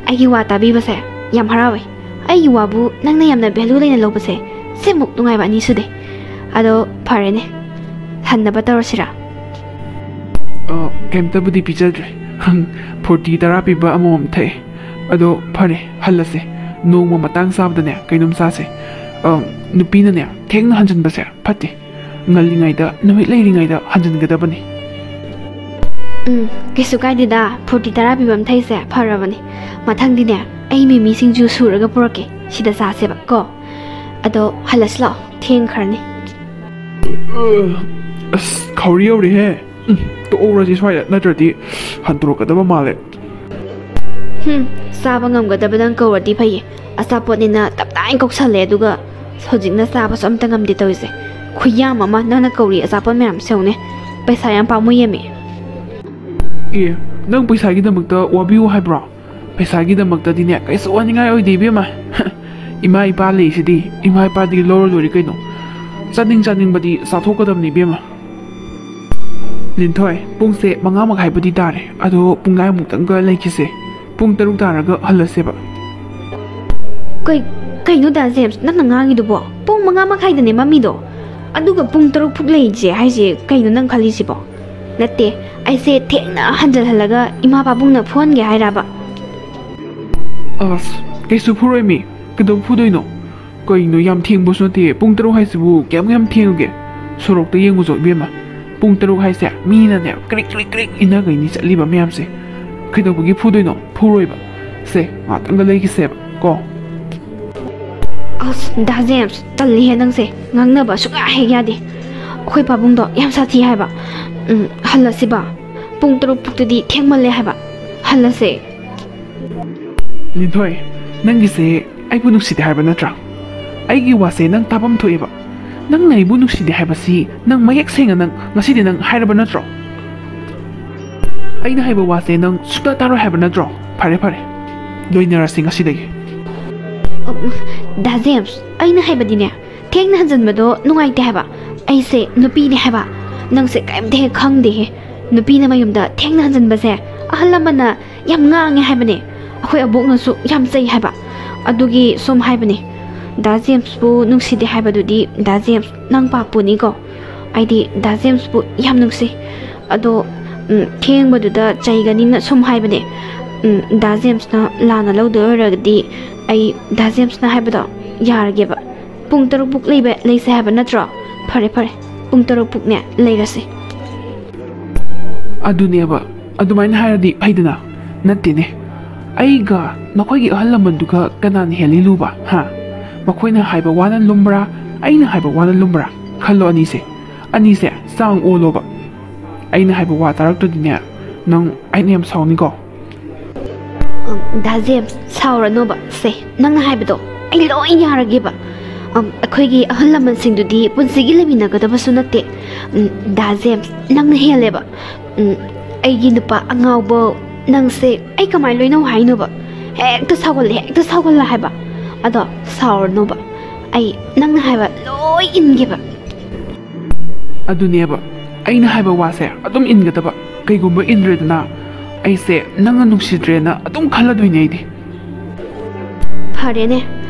ꯑꯩꯒꯤ ꯋꯥ ꯇꯥꯕꯤꯕꯁꯦ ꯌꯥꯝ ꯍꯔꯥꯎꯋꯦ꯫ ꯑꯩꯒꯤ ꯋꯥꯕꯨ ꯅꯪꯅ ꯌꯥꯝꯅ value ꯂꯩꯅ ꯂꯧꯕꯁꯦ, ꯁꯤꯃꯨꯛ ꯅꯨꯡꯉꯥꯏꯕ ꯑꯅꯤ ꯁꯨꯗꯦ꯫ ꯑꯗꯣ ꯐꯔꯦꯅꯦ, ꯍꯟꯅꯕ ꯇꯧꯔꯁꯤꯔꯥ? ꯑ, ꯀꯩꯝꯇꯕꯨꯗꯤ ꯄꯤꯖꯗ꯭ꯔꯦ꯫ ꯐ꯭ꯔꯨꯇꯤ ꯇꯔꯥ ꯄꯤꯕ ꯑꯃꯃꯝ ꯊꯛꯑꯦ꯫ ꯑꯗꯣ ꯐꯔꯦ, ꯍꯜꯂꯁꯦ꯫ ꯅꯣꯡꯃ ꯃꯇꯥꯡ ꯆꯥꯕꯗꯅꯦ ꯀꯩꯅꯣꯝ ꯆꯥꯁꯦ꯫ ꯑ, ꯅꯨꯄꯤꯅꯅꯦ ꯊꯦꯡꯅ ꯍꯟꯖꯟꯕꯁꯦ ꯐꯠꯇꯦ꯫ ꯉꯜꯂꯤꯉꯩꯗ, ꯅꯨꯃꯤꯠ ꯂꯩꯔꯤꯉꯩꯗ ꯍꯟꯖꯟꯒꯗꯕꯅꯤ꯫ ꯎꯝ, ꯀꯩꯁꯨ ꯀꯥꯏꯗꯦꯗ, ꯐ꯭ꯔꯨꯇꯤ ꯇꯔꯥ ꯄꯤꯕ ꯑꯃ ꯊꯛꯏꯁꯦ ꯐꯔꯕꯅꯦ꯫ ꯃꯊꯪꯗꯤꯅꯦ, ꯑꯩ ꯃꯤꯃꯤ ꯁꯤꯡꯖꯨ ꯁꯨꯔꯒ ꯄꯨꯔꯛꯀꯦ, ꯁꯤꯗ ꯆꯥꯁꯦꯕ ꯀꯣ꯫ ꯑꯗꯣ ꯍꯜꯂꯁꯤ ꯂꯥꯛꯑꯣ, ꯊꯦꯡꯈ꯭ꯔꯅꯤ꯫ ꯑꯁ, ꯈꯧꯔꯤ ꯌꯧꯔꯦꯍꯦ꯫ ꯎꯝ, ꯇꯣꯛꯍꯧꯔꯁꯤ ꯁ꯭ꯋꯥꯏꯗ, ꯅꯠꯇ꯭ꯔꯗꯤ ꯍꯟꯗꯣꯔꯛꯀꯗꯕ ꯃꯥꯜꯂꯦ꯫ ꯍꯨꯝ, ꯆꯥꯕ ꯉꯝꯒꯗꯕꯗꯪ ꯀꯧꯔꯗꯤ ꯐꯩꯌꯦ꯫ ꯑꯆꯥꯄꯣꯠꯅꯤꯅ ꯇꯞ ꯇꯥꯏꯅ ꯀꯧꯁꯜꯂꯦ, ꯑꯗꯨꯒ ꯍꯧꯖꯤꯛꯅ ꯆꯥꯕꯁꯨ ꯑꯝꯇ ꯉꯝꯗꯦ ꯇꯧꯔꯤꯁꯦ꯫ ꯈꯨꯌꯥꯝ ꯑꯃ ꯅꯪꯅ ꯀꯧꯔꯤ ꯑꯆꯥꯄꯣꯠ ꯃꯌꯥꯝꯁꯦ ꯌꯦꯡꯉꯨꯅꯦ꯫ ꯄꯩꯁꯥ ꯌꯥꯝ ꯄꯥꯝꯃꯨꯏꯌꯦꯃꯤ꯫ ꯑꯦ, ꯅꯪ ꯄꯩꯁꯥꯒꯤꯗꯃꯛꯇ ꯋꯥꯕꯤꯌꯨ ꯍꯥꯏꯕ꯭ꯔꯣ? ꯄꯩꯁꯥꯒꯤꯗꯃꯛꯇꯗꯤꯅꯦ ꯀꯩꯁꯨ ꯋꯥꯅꯤꯡꯉꯥꯏ ꯑꯣꯏꯗꯦ ꯏꯕꯦꯝꯃ꯫ ꯏꯃꯥ ꯏꯄꯥ ꯂꯩꯁꯤꯗꯤ, ꯏꯃꯥ ꯏꯄꯥꯗꯒꯤ ꯂꯧꯔ ꯂꯣꯏꯔꯦ ꯀꯩꯅꯣ꯫ ꯆꯥꯅꯤꯡ ꯆꯥꯅꯤꯡꯕꯗꯤ ꯆꯥꯊꯣꯛꯀꯗꯕꯅꯤ ꯏꯕꯦꯝꯃ꯫ ꯂꯤꯟꯊꯣꯏ, ꯄꯨꯡꯁꯦ ꯃꯉꯥ ꯃꯈꯥꯏꯕꯨꯗꯤ ꯇꯥꯔꯦ, ꯑꯗꯣ ꯄꯨꯡꯈꯥꯏꯃꯨꯛꯇꯪꯒ ꯂꯩꯈꯤꯁꯦ꯫ ꯄꯨꯡ ꯇꯔꯨꯛ ꯇꯥꯔꯒ ꯍꯜꯂꯁꯦꯕ꯫ ꯀꯩ-, ꯀꯩꯅꯣ ꯗꯥ ꯖꯦꯝꯁ, ꯅꯪꯅ ꯉꯥꯡꯉꯤꯗꯨꯕꯣ? ꯄꯨꯡ ꯃꯉꯥ ꯃꯈꯥꯏꯗꯅꯦ ꯃꯝꯃꯤꯗꯣ, ꯑꯗꯨꯒ ꯄꯨꯡ ꯇꯔꯨꯛ ꯐꯨꯛ ꯂꯩꯁꯦ ꯍꯥꯏꯁꯦ ꯀꯩꯅꯣ ꯅꯪ ꯈꯜꯂꯤꯁꯤꯕꯣ? ꯅꯠꯇꯦ, ꯑꯩꯁꯦ ꯊꯦꯡꯅ ꯍꯟꯖꯜꯍꯜꯂꯒ ꯏꯃꯥ ꯄꯥꯕꯨꯡꯅ ꯐꯨꯍꯟꯒꯦ ꯍꯥꯏꯔꯕ? ꯑꯁ, ꯀꯩꯁꯨ ꯐꯨꯔꯣꯏꯃꯤ꯫ ꯀꯩꯗꯧ ꯐꯨꯗꯣꯏꯅꯣ? ꯀꯩꯅꯣ, ꯌꯥꯝ ꯊꯦꯡꯕꯁꯨ ꯅꯠꯇꯦ꯫ ꯄꯨꯡ ꯇꯔꯨꯛ ꯍꯥꯏꯁꯤꯕꯨ ꯀꯌꯥꯝ ꯌꯥꯝ ꯊꯦꯡꯉꯨꯒꯦ? ꯁꯣꯔꯣꯛꯇ ꯌꯦꯡꯉꯨꯆꯣ ꯏꯕꯦꯝꯃ꯫ ꯄꯨꯡ ꯇꯔꯨꯛ ꯍꯥꯏꯁꯦ ꯃꯤꯅꯅꯦ ꯀ꯭ꯔꯤꯛ ꯀ꯭ꯔꯤꯛ ꯀ꯭ꯔꯤꯛ ꯏꯟꯅꯒꯩꯅꯤ ꯆꯠꯂꯤꯕ ꯃꯌꯥꯝꯁꯦ꯫ ꯀꯩꯗꯧꯕꯒꯤ ꯐꯨꯗꯣꯏꯅꯣ? ꯐꯨꯔꯣꯏꯕ꯫ ꯁꯦ, ꯉꯥꯛꯇꯪꯒ ꯂꯩꯈꯤꯁꯦꯕ ꯀꯣ꯫ ꯑꯁ, ꯗꯥ ꯖꯦꯝꯁ, ꯇꯜꯂꯤꯍꯦ ꯅꯪꯁꯦ꯫ ꯉꯥꯡꯅꯕ ꯁꯨꯡꯌꯥ ꯍꯦꯛ ꯌꯥꯗꯦ꯫ ꯑꯩꯈꯣꯏ ꯄꯥꯕꯨꯡꯗꯣ ꯌꯥꯝ ꯁꯥꯊꯤ ꯍꯥꯏꯕ꯫ ꯎꯝ, ꯍꯜꯂꯁꯤꯕ꯫ ꯄꯨꯡ ꯇꯔꯨꯛ ꯐꯨꯛꯇꯗꯤ ꯊꯦꯡꯃꯜꯂꯦ ꯍꯥꯏꯕ꯫ ꯍꯜꯂꯁꯦ꯫ ꯂꯤꯟꯊꯣꯏ, ꯅꯪꯒꯤꯁꯦ ꯑꯩꯕꯨ ꯅꯨꯡꯁꯤꯗꯦ ꯍꯥꯏꯕ ꯅꯠꯇ꯭ꯔꯥ? ꯑꯩꯒꯤ ꯋꯥꯁꯦ ꯅꯪ ꯇꯥꯐꯝ ꯊꯣꯛꯑꯦꯕ꯫ ꯅꯪꯅ ꯑꯩꯕꯨ ꯅꯨꯡꯁꯤꯗꯦ ꯍꯥꯏꯕꯁꯤ ꯅꯪ ꯃꯌꯦꯛ ꯁꯦꯡꯅ ꯅꯪ ꯉꯁꯤꯗꯤ ꯅꯪ ꯍꯥꯏꯔꯕ ꯅꯠꯇ꯭ꯔꯣ? ꯑꯩꯅ ꯍꯥꯏꯕ ꯋꯥꯁꯦ ꯅꯪ ꯁꯨꯡꯇꯥ ꯇꯥꯔꯣꯏ ꯍꯥꯏꯕ ꯅꯠꯇ꯭ꯔꯣ? ꯐꯔꯦ, ꯐꯔꯦ, ꯂꯣꯏꯅꯔꯁꯤ ꯉꯁꯤꯗꯒꯤ꯫ ꯎꯝ, ꯗꯥ ꯖꯦꯝꯁ, ꯑꯩꯅ ꯍꯥꯏꯕꯗꯤꯅꯦ, ꯊꯦꯡꯅ ꯍꯟꯖꯟꯕꯗꯣ ꯅꯨꯡꯉꯥꯏꯇꯦ ꯍꯥꯏꯕ꯫ ꯑꯩꯁꯦ ꯅꯨꯄꯤꯅꯦ ꯍꯥꯏꯕ꯫ ꯅꯪꯁꯦ ꯀꯔꯤꯝꯇ ꯍꯦꯛ ꯈꯪꯗꯦꯍꯦ꯫ ꯅꯨꯄꯤꯅ ꯃꯌꯨꯝꯗ ꯊꯦꯡꯅ ꯍꯟꯖꯟꯕꯁꯦ ꯑꯍꯜ ꯂꯃꯟꯅ ꯌꯥꯝ ꯉꯥꯡꯉꯦ ꯍꯥꯏꯕꯅꯦ꯫ ꯑꯩꯈꯣꯏ ꯑꯕꯣꯛꯅꯁꯨ ꯌꯥꯝ ꯆꯩ ꯍꯥꯏꯕ꯫ ꯑꯗꯨꯒꯤ ꯁꯨꯝ ꯍꯥꯏꯕꯅꯦ꯫ ꯗꯥ ꯖꯦꯝꯁꯄꯨ ꯅꯨꯡꯁꯤꯗꯦ ꯍꯥꯏꯕꯗꯨꯗꯤ ꯗꯥ ꯖꯦꯝꯁ ꯅꯪ ꯄꯥꯞꯄꯨꯅꯤꯀꯣ꯫ ꯑꯩꯗꯤ ꯗꯥ ꯖꯦꯝꯁꯄꯨ ꯌꯥꯝ ꯅꯨꯡꯁꯤ꯫ ꯑꯗꯣ, ꯎꯝ, ꯊꯦꯡꯕꯗꯨꯗ ꯆꯩꯒꯅꯤꯅ ꯁꯨꯝ ꯍꯥꯏꯕꯅꯦ꯫ ꯎꯝ, ꯗꯥ ꯖꯦꯝꯁꯅ ꯂꯥꯟꯅ ꯂꯧꯗꯣꯏ ꯑꯣꯏꯔꯒꯗꯤ ꯑꯩ ꯗꯥ ꯖꯦꯝꯁꯅ ꯍꯥꯏꯕꯗꯣ ꯌꯥꯔꯒꯦꯕ꯫ ꯄꯨꯡ ꯇꯔꯨꯛ ꯄꯨꯛ ꯂꯩꯕ, ꯂꯩꯁꯦ ꯍꯥꯏꯕ ꯅꯠꯇ꯭ꯔꯣ? ꯐꯔꯦ, ꯐꯔꯦ, ꯄꯨꯡ ꯇꯔꯨꯛ ꯄꯨꯛꯅꯦ ꯂꯩꯔꯁꯦ꯫ ꯑꯗꯨꯅꯦꯕ, ꯑꯗꯨꯃꯥꯏꯅ ꯍꯥꯏꯔꯗꯤ ꯐꯩꯗꯅ꯫ ꯅꯠꯇꯦꯅꯦ, ꯑꯩꯒ ꯅꯈꯣꯏꯒꯤ ꯑꯍꯜ ꯂꯃꯟꯗꯨꯒ ꯀꯅꯥꯅ ꯍꯦꯜꯂꯤ ꯂꯨꯕ? ꯍꯥ? ꯃꯈꯣꯏꯅ ꯍꯥꯏꯕ ꯋꯥꯅ ꯂꯨꯝꯕ꯭ꯔꯥ, ꯑꯩꯅ ꯍꯥꯏꯕ ꯋꯥꯅ ꯂꯨꯝꯕ꯭ꯔꯥ? ꯈꯜꯂꯣ ꯑꯅꯤꯁꯦ꯫ ꯑꯅꯤꯁꯦ ꯆꯥꯡ ꯑꯣꯜꯂꯣꯕ꯫ ꯑꯩꯅ ꯍꯥꯏꯕ ꯋꯥ ꯇꯥꯔꯛꯇ꯭ꯔꯗꯤꯅꯦ, ꯅꯪ ꯑꯩꯅ ꯌꯥꯝ ꯁꯥꯎꯅꯤꯀꯣ꯫ ꯎꯝ, ꯗꯥ ꯖꯦꯝꯁ, ꯁꯥꯎꯔꯅꯣꯕ꯫ ꯁꯦ, ꯅꯪꯅ ꯍꯥꯏꯕꯗꯣ ꯑꯩ ꯂꯣꯏ ꯌꯥꯔꯒꯦꯕ꯫ ꯎꯝ, ꯑꯩꯈꯣꯏꯒꯤ ꯑꯍꯜ ꯂꯃꯟꯁꯤꯡꯗꯨꯗꯤ ꯄꯨꯟꯁꯤꯒꯤ ꯂꯩꯃꯤꯟꯅꯒꯗꯕꯁꯨ ꯅꯠꯇꯦ꯫ ꯎꯝ, ꯗꯥ ꯖꯦꯝꯁ, ꯅꯪꯅ ꯍꯦꯜꯂꯦꯕ꯫ ꯎꯝ, ꯑꯩꯒꯤ ꯅꯨꯄꯥ ꯑꯉꯥꯎꯕ ꯅꯪꯁꯦ ꯑꯩ ꯀꯃꯥꯏꯅ ꯂꯣꯏꯅꯧ ꯍꯥꯏꯅꯣꯕ? ꯍꯦꯛꯇ ꯁꯥꯎꯒꯜꯂꯦ, ꯍꯦꯛꯇ ꯁꯥꯎꯒꯜꯂꯦ ꯍꯥꯏꯕ꯫ ꯑꯗꯣ ꯁꯥꯎꯔꯅꯣꯕ, ꯑꯩ ꯅꯪꯅ ꯍꯥꯏꯕ ꯂꯣꯏ ꯏꯟꯒꯦꯕ꯫ ꯑꯗꯨꯅꯦꯕ, ꯑꯩꯅ ꯍꯥꯏꯕ ꯋꯥꯁꯦ ꯑꯗꯨꯝ ꯏꯟꯒꯗꯕ꯫ ꯀꯩꯒꯨꯝꯕ ꯏꯟꯗ꯭ꯔꯦꯗꯅ, ꯑꯩꯁꯦ ꯅꯪꯅ ꯅꯨꯡꯁꯤꯗ꯭ꯔꯦꯅ ꯑꯗꯨꯝ ꯈꯜꯂꯗꯣꯏꯅꯦ ꯑꯩꯗꯤ꯫ ꯐꯔꯦꯅꯦ,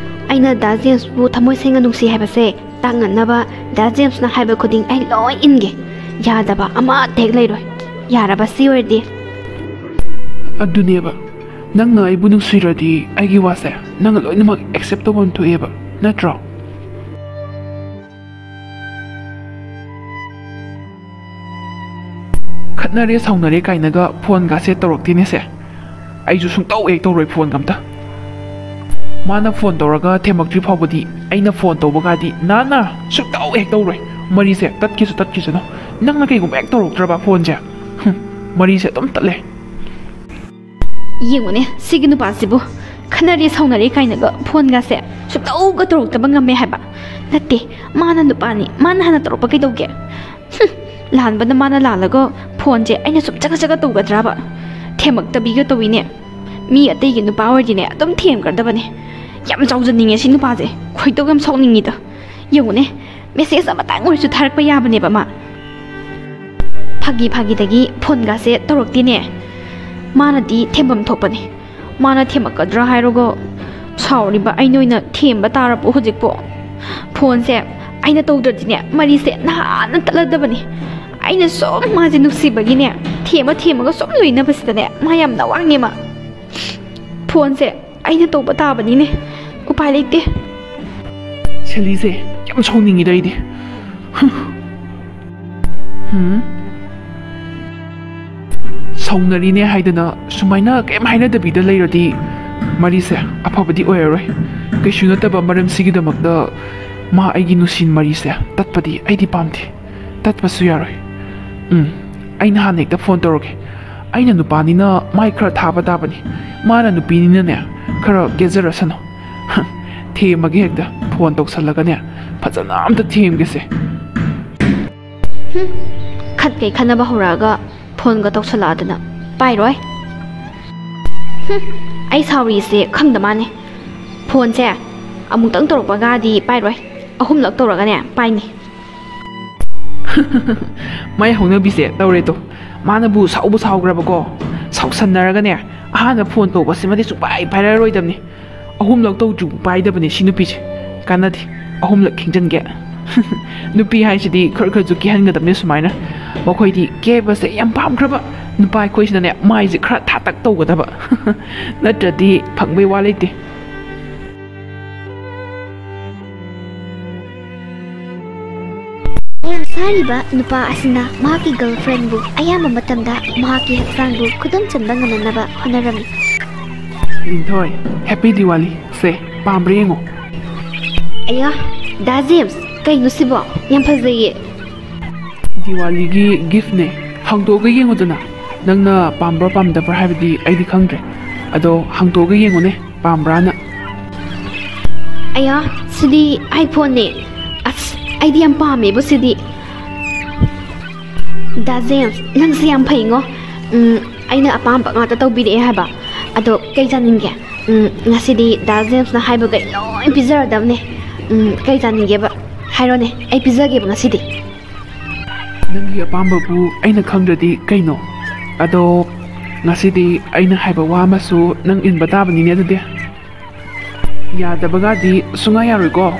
ꯑꯩꯅ ꯗꯥ ꯖꯦꯝꯁꯄꯨ ꯊꯃꯣꯏ ꯁꯦꯡꯅ ꯅꯨꯡꯁꯤ ꯍꯥꯏꯕꯁꯦ ꯇꯥꯛꯅꯅꯕ ꯗꯥ ꯖꯦꯝꯁꯅ ꯍꯥꯏꯕ ꯈꯨꯗꯤꯡ ꯑꯩ ꯂꯣꯏ ꯏꯟꯒꯦ꯫ ꯌꯥꯗꯕ ꯑꯃꯠꯇ ꯍꯦꯛ ꯂꯩꯔꯣꯏ꯫ ꯌꯥꯔꯕ ꯁꯤ ꯑꯣꯏꯔꯗꯤ? ꯑꯗꯨꯅꯦꯕ, ꯅꯪꯅ ꯑꯩꯕꯨ ꯅꯨꯡꯁꯤꯔꯗꯤ ꯑꯩꯒꯤ ꯋꯥꯁꯦ ꯅꯪꯅ ꯂꯣꯏꯅꯃꯛ ꯑꯦꯛꯁꯦꯞ ꯇꯧꯐꯝ ꯊꯣꯛꯑꯦꯕ, ꯅꯠꯇ꯭ꯔꯣ? ꯈꯠꯅꯔꯦ ꯁꯥꯎꯅꯔꯦ ꯀꯥꯏꯅꯒ ꯐꯣꯟꯒꯁꯦ ꯇꯧꯔꯛꯇꯦꯅꯦꯁꯦ꯫ ꯑꯩꯁꯨ ꯁꯨꯡꯇꯧ ꯍꯦꯛ ꯇꯧꯔꯣꯏ ꯐꯣꯟꯒ ꯑꯝꯇ꯫ ꯃꯥꯅ ꯐꯣꯟ ꯇꯧꯔꯒ ꯊꯦꯝꯃꯛꯇ꯭ꯔꯤ ꯐꯥꯎꯕꯗꯤ ꯑꯩꯅ ꯐꯣꯟ ꯇꯧꯕꯒꯗꯤ ꯅꯥꯅ ꯁꯨꯡꯇꯧ ꯍꯦꯛ ꯇꯧꯔꯣꯏ꯫ ꯃꯔꯤꯁꯦ ꯇꯠꯈꯤꯁꯨ ꯇꯠꯈꯤꯁꯅꯨ꯫ ꯅꯪꯅ ꯀꯩꯒꯨꯝꯕ ꯍꯦꯛ ꯇꯧꯔꯛꯇ꯭ꯔꯕ ꯐꯣꯟꯁꯦ, ꯍꯨꯝ, ꯃꯔꯤꯁꯦ ꯑꯗꯨꯝ ꯇꯠꯂꯦ꯫ ꯌꯦꯡꯉꯨꯅꯦ, ꯁꯤꯒꯤ ꯅꯨꯄꯥꯁꯤꯕꯨ ꯈꯠꯅꯔꯦ ꯁꯥꯎꯅꯔꯦ ꯀꯥꯏꯅꯒ ꯐꯣꯟꯒꯁꯦ ꯁꯨꯛꯇꯧꯒ ꯇꯧꯔꯛꯇꯕ ꯉꯝꯃꯦ ꯍꯥꯏꯕ꯫ ꯅꯠꯇꯦ, ꯃꯥꯅ ꯅꯨꯄꯥꯅꯤ, ꯃꯥꯅ ꯍꯥꯟꯅ ꯇꯧꯔꯛꯄ ꯀꯩꯗꯧꯒꯦ? ꯍꯨꯝ, ꯂꯥꯟꯕꯅ ꯃꯥꯅ ꯂꯥꯜꯂꯒ ꯐꯣꯟꯁꯦ ꯑꯩꯅ ꯁꯨꯝ ꯆꯒꯠ ꯆꯒꯠ ꯇꯧꯒꯗ꯭ꯔꯕ? ꯊꯦꯝꯃꯛꯇꯕꯤꯒ ꯇꯧꯏꯅꯦ꯫ ꯃꯤ ꯑꯇꯩꯒꯤ ꯅꯨꯄꯥ ꯑꯣꯏꯔꯗꯤꯅꯦ ꯑꯗꯨꯝ ꯊꯦꯝꯒ꯭ꯔꯗꯕꯅꯦ꯫ ꯌꯥꯝ ꯆꯥꯎꯖꯅꯤꯡꯉꯦ ꯁꯤ ꯅꯨꯄꯥꯁꯦ, ꯈꯣꯏꯗꯧ ꯌꯥꯝ ꯁꯥꯎꯅꯤꯡꯉꯤꯗ꯫ ꯌꯦꯡꯉꯨꯅꯦ, ꯃꯦꯁꯦꯖ ꯑꯃꯇꯪ ꯑꯣꯏꯔꯁꯨ ꯊꯥꯔꯛꯄ ꯌꯥꯕꯅꯦꯕ ꯃꯥ꯫ ꯐꯥꯒꯤ ꯐꯥꯒꯤꯗꯒꯤ ꯐꯣꯟꯒꯥꯁꯦ ꯇꯧꯔꯛꯇꯦꯅꯦ꯫ ꯃꯥꯅꯗꯤ ꯊꯦꯝꯐꯝ ꯊꯣꯛꯄꯅꯦ꯫ ꯃꯥꯅ ꯊꯦꯝꯃꯛꯀꯗ꯭ꯔꯥ ꯍꯥꯏꯔꯒ ꯁꯥꯎꯔꯤꯕ ꯑꯩꯅ ꯑꯣꯏꯅ ꯊꯦꯝꯕ ꯇꯥꯔꯕꯣ ꯍꯧꯖꯤꯛꯄꯣ? ꯐꯣꯟꯁꯦ ꯑꯩꯅ ꯇꯧꯗ꯭ꯔꯗꯤꯅꯦ, ꯃꯔꯤꯁꯦ ꯅꯍꯥꯟꯅ ꯇꯠꯂꯗꯕꯅꯤ꯫ ꯑꯩꯅ ꯁꯨꯝ ꯃꯥꯁꯦ ꯅꯨꯡꯁꯤꯕꯒꯤꯅꯦ, ꯊꯦꯝꯃ ꯊꯦꯝꯃꯒ ꯁꯨꯝ ꯂꯣꯏꯅꯕꯁꯤꯗꯅꯦ, ꯃꯥ ꯌꯥꯝ ꯅꯋꯥꯡꯉꯦ ꯃꯥ꯫ ꯐꯣꯟꯁꯦ ꯑꯩꯅ ꯇꯧꯕ ꯇꯥꯕꯅꯤꯅꯦ, ꯎꯄꯥꯏ ꯂꯩꯇꯦ꯫ ꯁꯦꯂꯤꯁꯦ ꯌꯥꯝ ꯁꯥꯎꯅꯤꯡꯉꯤꯗ ꯑꯩꯗꯤ꯫ ꯍꯝ? ꯁꯥꯎꯅꯔꯤꯅꯦ ꯍꯥꯏꯗꯅ ꯁꯨꯃꯥꯏꯅ ꯀꯩꯝ ꯍꯥꯏꯅꯗꯕꯤꯗ ꯂꯩꯔꯗꯤ ꯃꯔꯤꯁꯦ ꯑꯐꯕꯗꯤ ꯑꯣꯏꯔꯔꯣꯏ꯫ ꯀꯩꯁꯨ ꯅꯠꯇꯕ ꯃꯔꯝꯁꯤꯒꯤꯗꯃꯛꯇ ꯃꯥ ꯑꯩꯒꯤ ꯅꯨꯡꯁꯤ ꯃꯔꯤꯁꯦ ꯇꯠꯄꯗꯤ ꯑꯩꯗꯤ ꯄꯥꯝꯗꯦ꯫ ꯇꯠꯄꯁꯨ ꯌꯥꯔꯣꯏ꯫ ꯎꯝ, ꯑꯩꯅ ꯍꯥꯟꯅ ꯍꯦꯛꯇ ꯐꯣꯟ ꯇꯧꯔꯒꯦ꯫ ꯑꯩꯅ ꯅꯨꯄꯥꯅꯤꯅ ꯃꯥꯏ ꯈꯔ ꯊꯥꯕ ꯇꯥꯕꯅꯤ꯫ ꯃꯥꯅ ꯅꯨꯄꯤꯅꯤꯅꯅꯦ, ꯈꯔ ꯀꯦꯖꯔꯁꯅꯨ꯫ ꯊꯦꯝꯃꯒꯦ ꯍꯦꯛꯇ, ꯐꯣꯟ ꯇꯧꯁꯜꯂꯒꯅꯦ, ꯐꯖꯅ ꯑꯝꯇ ꯊꯦꯝꯒꯦꯁꯦ꯫ ꯍꯨꯝ, ꯈꯠꯀꯩ ꯈꯟꯅꯕ ꯍꯧꯔꯛꯑꯒ ꯐꯣꯟꯒ ꯇꯧꯁꯜꯂꯛꯑꯗꯅ ꯄꯥꯏꯔꯣꯏ꯫ ꯍꯨꯝ, ꯑꯩ ꯁꯥꯎꯔꯤꯁꯦ ꯈꯪꯗ ꯃꯥꯅꯦ꯫ ꯐꯣꯟꯁꯦ ꯑꯃꯨꯛꯇꯪ ꯇꯧꯔꯛꯄꯒꯗꯤ ꯄꯥꯏꯔꯣꯏ, ꯑꯍꯨꯝꯂꯛ ꯇꯧꯔꯒꯅꯦ ꯄꯥꯏꯅꯤ꯫ ꯃꯥꯏ ꯍꯧꯅꯕꯤꯁꯦ ꯇꯧꯔꯦ ꯇꯣ꯫ ꯃꯥꯅꯕꯨ ꯁꯥꯎꯕ ꯁꯥꯎꯈ꯭ꯔꯕꯀꯣ, ꯁꯥꯎꯁꯟꯅꯔꯒꯅꯦ, ꯑꯍꯥꯟꯕ ꯐꯣꯟ ꯇꯧꯕꯁꯤꯃꯗꯤ ꯁꯨꯡꯄꯥꯏ ꯄꯥꯏꯔꯔꯣꯏꯗꯕꯅꯤ꯫ ꯑꯍꯨꯝꯂꯛ ꯇꯧꯗ꯭ꯔꯤꯕꯨ ꯄꯥꯏꯗꯕꯅꯦ ꯁꯤ ꯅꯨꯄꯤꯁꯦ꯫ ꯀꯥꯟꯅꯗꯦ, ꯑꯍꯨꯝꯂꯛ ꯈꯤꯡꯖꯟꯒꯦ꯫ ꯅꯨꯄꯤ ꯍꯥꯏꯁꯤꯗꯤ ꯈꯔ ꯈꯔꯁꯨ ꯀꯦꯍꯟꯒꯗꯕꯅꯦ ꯁꯨꯃꯥꯏꯅ꯫ ꯃꯈꯣꯏꯗꯤ ꯀꯦꯕꯁꯦ ꯌꯥꯝ ꯄꯥꯝꯈ꯭ꯔꯕ꯫ ꯅꯨꯄꯥ ꯑꯩꯈꯣꯏꯁꯤꯅꯅꯦ, ꯃꯥꯏꯁꯦ ꯈꯔ ꯊꯥꯇꯛ ꯇꯧꯒꯗꯕ꯫ ꯅꯠꯇ꯭ꯔꯗꯤ ꯐꯪꯕꯩ ꯋꯥ ꯂꯩꯇꯦ꯫ ꯌꯥꯝ ꯁꯥꯔꯤꯕ ꯅꯨꯄꯥ ꯑꯁꯤꯅ ꯃꯍꯥꯛꯀꯤ ꯒꯔꯜꯐ꯭ꯔꯦꯟꯕꯨ ꯑꯌꯥꯝꯕ ꯃꯇꯝꯗ ꯃꯍꯥꯛꯀꯤ ꯍꯛꯆꯥꯡꯕꯨ ꯈꯨꯗꯨꯝ ꯆꯟꯕ ꯉꯝꯅꯅꯕ ꯍꯣꯠꯅꯔꯝꯃꯤ꯫ ꯂꯤꯟꯊꯣꯏ, ꯍꯦꯄꯤ ꯗꯤꯋꯥꯂꯤ꯫ ꯁꯦ, ꯄꯥꯝꯕ꯭ꯔꯥ ꯌꯦꯡꯉꯣ꯫ ꯑꯌꯥ, ꯗꯥ ꯖꯦꯝꯁ, ꯀꯩꯅꯣ ꯁꯤꯕꯣ? ꯌꯥꯝ ꯐꯖꯩꯌꯦ꯫ ꯗꯤꯋꯥꯂꯤꯒꯤ ꯒꯤꯐꯅꯦ꯫ ꯍꯥꯡꯗꯣꯛꯑꯒ ꯌꯦꯡꯉꯨꯗꯅ꯫ ꯅꯪꯅ ꯄꯥꯝꯕ꯭ꯔꯥ ꯄꯥꯝꯗꯕ꯭ꯔꯥ ꯍꯥꯏꯕꯗꯤ ꯑꯩꯗꯤ ꯈꯪꯗ꯭ꯔꯦ꯫ ꯑꯗꯣ ꯍꯥꯡꯗꯣꯛꯑꯒ ꯌꯦꯡꯉꯨꯅꯦ, ꯄꯥꯝꯕ꯭ꯔꯥꯅ꯫ ꯑꯌꯥ, ꯁꯤꯗꯤ iPhoneꯅꯦ꯫ ꯑꯁ, ꯑꯩꯗꯤ ꯌꯥꯝ ꯄꯥꯝꯃꯦꯕꯨ ꯁꯤꯗꯤ꯫ ꯗꯥ ꯖꯦꯝꯁ, ꯅꯪꯁꯦ ꯌꯥꯝ ꯐꯩꯉꯣ꯫ ꯎꯝ, ꯑꯩꯅ ꯑꯄꯥꯝꯕ ꯉꯥꯛꯇ ꯇꯧꯕꯤꯔꯛꯑꯦ ꯍꯥꯏꯕ꯫ ꯑꯗꯣ ꯀꯩ ꯆꯥꯅꯤꯡꯒꯦ? ꯎꯝ, ꯉꯁꯤꯗꯤ ꯗꯥ ꯖꯦꯝꯁꯅ ꯍꯥꯏꯕꯈꯩ ꯂꯣꯏ ꯄꯤꯖꯔꯗꯕꯅꯦ꯫ ꯎꯝ, ꯀꯩ ꯆꯥꯅꯤꯡꯒꯦꯕ? ꯍꯥꯏꯔꯣꯅꯦ, ꯑꯩ ꯄꯤꯖꯒꯦꯕ ꯉꯁꯤꯗꯤ꯫ ꯅꯪꯒꯤ ꯑꯄꯥꯝꯕꯕꯨ ꯑꯩꯅ ꯈꯪꯗ꯭ꯔꯗꯤ ꯀꯩꯅꯣ? ꯑꯗꯣ ꯉꯁꯤꯗꯤ ꯑꯩꯅ ꯍꯥꯏꯕ ꯋꯥ ꯑꯃꯁꯨ ꯅꯪ ꯏꯟꯕ ꯇꯥꯕꯅꯤꯅꯦ ꯑꯗꯨꯗꯤ꯫ ꯌꯥꯗꯕꯒꯗꯤ ꯁꯨꯡꯌꯥ ꯌꯥꯔꯣꯏꯀꯣ꯫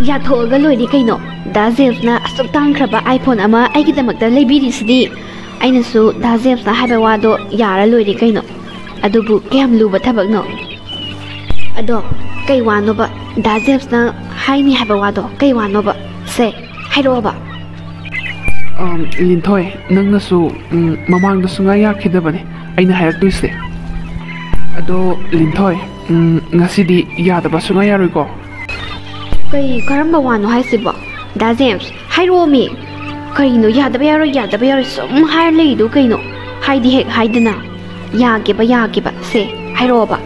ꯌꯥꯊꯣꯛꯑꯒ ꯂꯣꯏꯔꯦ ꯀꯩꯅꯣ꯫ ꯗꯥ ꯖꯦꯝꯁꯅ ꯑꯁꯨꯛ ꯇꯥꯡꯈ꯭ꯔꯕ iPhone ꯑꯃ ꯑꯩꯒꯤꯗꯃꯛꯇ ꯂꯩꯕꯤꯔꯤꯁꯤꯗꯤ꯫ ꯑꯩꯅꯁꯨ ꯗꯥ ꯖꯦꯝꯁꯅ ꯍꯥꯏꯕ ꯋꯥꯗꯣ ꯌꯥꯔ ꯂꯣꯏꯔꯦ ꯀꯩꯅꯣ꯫ ꯑꯗꯨꯕꯨ ꯀꯌꯥꯝ ꯂꯨꯕ ꯊꯕꯛꯅꯣ? ꯑꯗꯣ ꯀꯩ ꯋꯥꯅꯣꯕ? ꯗꯥ ꯖꯦꯝꯁꯅ ꯍꯥꯏꯅꯤ ꯍꯥꯏꯕ ꯋꯥꯗꯣ ꯀꯩ ꯋꯥꯅꯣꯕ? ꯁꯦ, ꯍꯥꯏꯔꯛꯑꯣꯕ꯫ ꯑꯝ, ꯂꯤꯟꯊꯣꯏ, ꯅꯪꯅꯁꯨ, ꯎꯝ, ꯃꯃꯥꯡꯗ ꯁꯨꯡꯌꯥ ꯌꯥꯈꯤꯗꯕꯅꯦ ꯑꯩꯅ ꯍꯥꯏꯔꯛꯇꯣꯏꯁꯦ꯫ ꯑꯗꯣ ꯂꯤꯟꯊꯣꯏ, ꯎꯝ, ꯉꯁꯤꯗꯤ ꯌꯥꯗꯕ ꯁꯨꯡꯌꯥ ꯌꯥꯔꯣꯏꯀꯣ꯫ ꯀꯩ, ꯀꯔꯝꯕ ꯋꯥꯅꯣ ꯍꯥꯏꯁꯤꯕꯣ? ꯗꯥ ꯖꯦꯝꯁ, ꯍꯥꯏꯔꯛꯑꯣꯃꯤ꯫ ꯀꯩꯅꯣ, ꯌꯥꯗꯕ ꯌꯥꯔꯣꯏ, ꯌꯥꯗꯕ ꯌꯥꯔꯣꯏ ꯁꯨꯝ ꯍꯥꯏꯔ ꯂꯩꯔꯤꯗꯣ ꯀꯩꯅꯣ? ꯍꯥꯏꯗꯤ ꯍꯦꯛ ꯍꯥꯏꯗꯅ꯫ ꯌꯥꯒꯦꯕ, ꯌꯥꯒꯦꯕ꯫ ꯁꯦ, ꯍꯥꯏꯔꯛꯑꯣꯕ꯫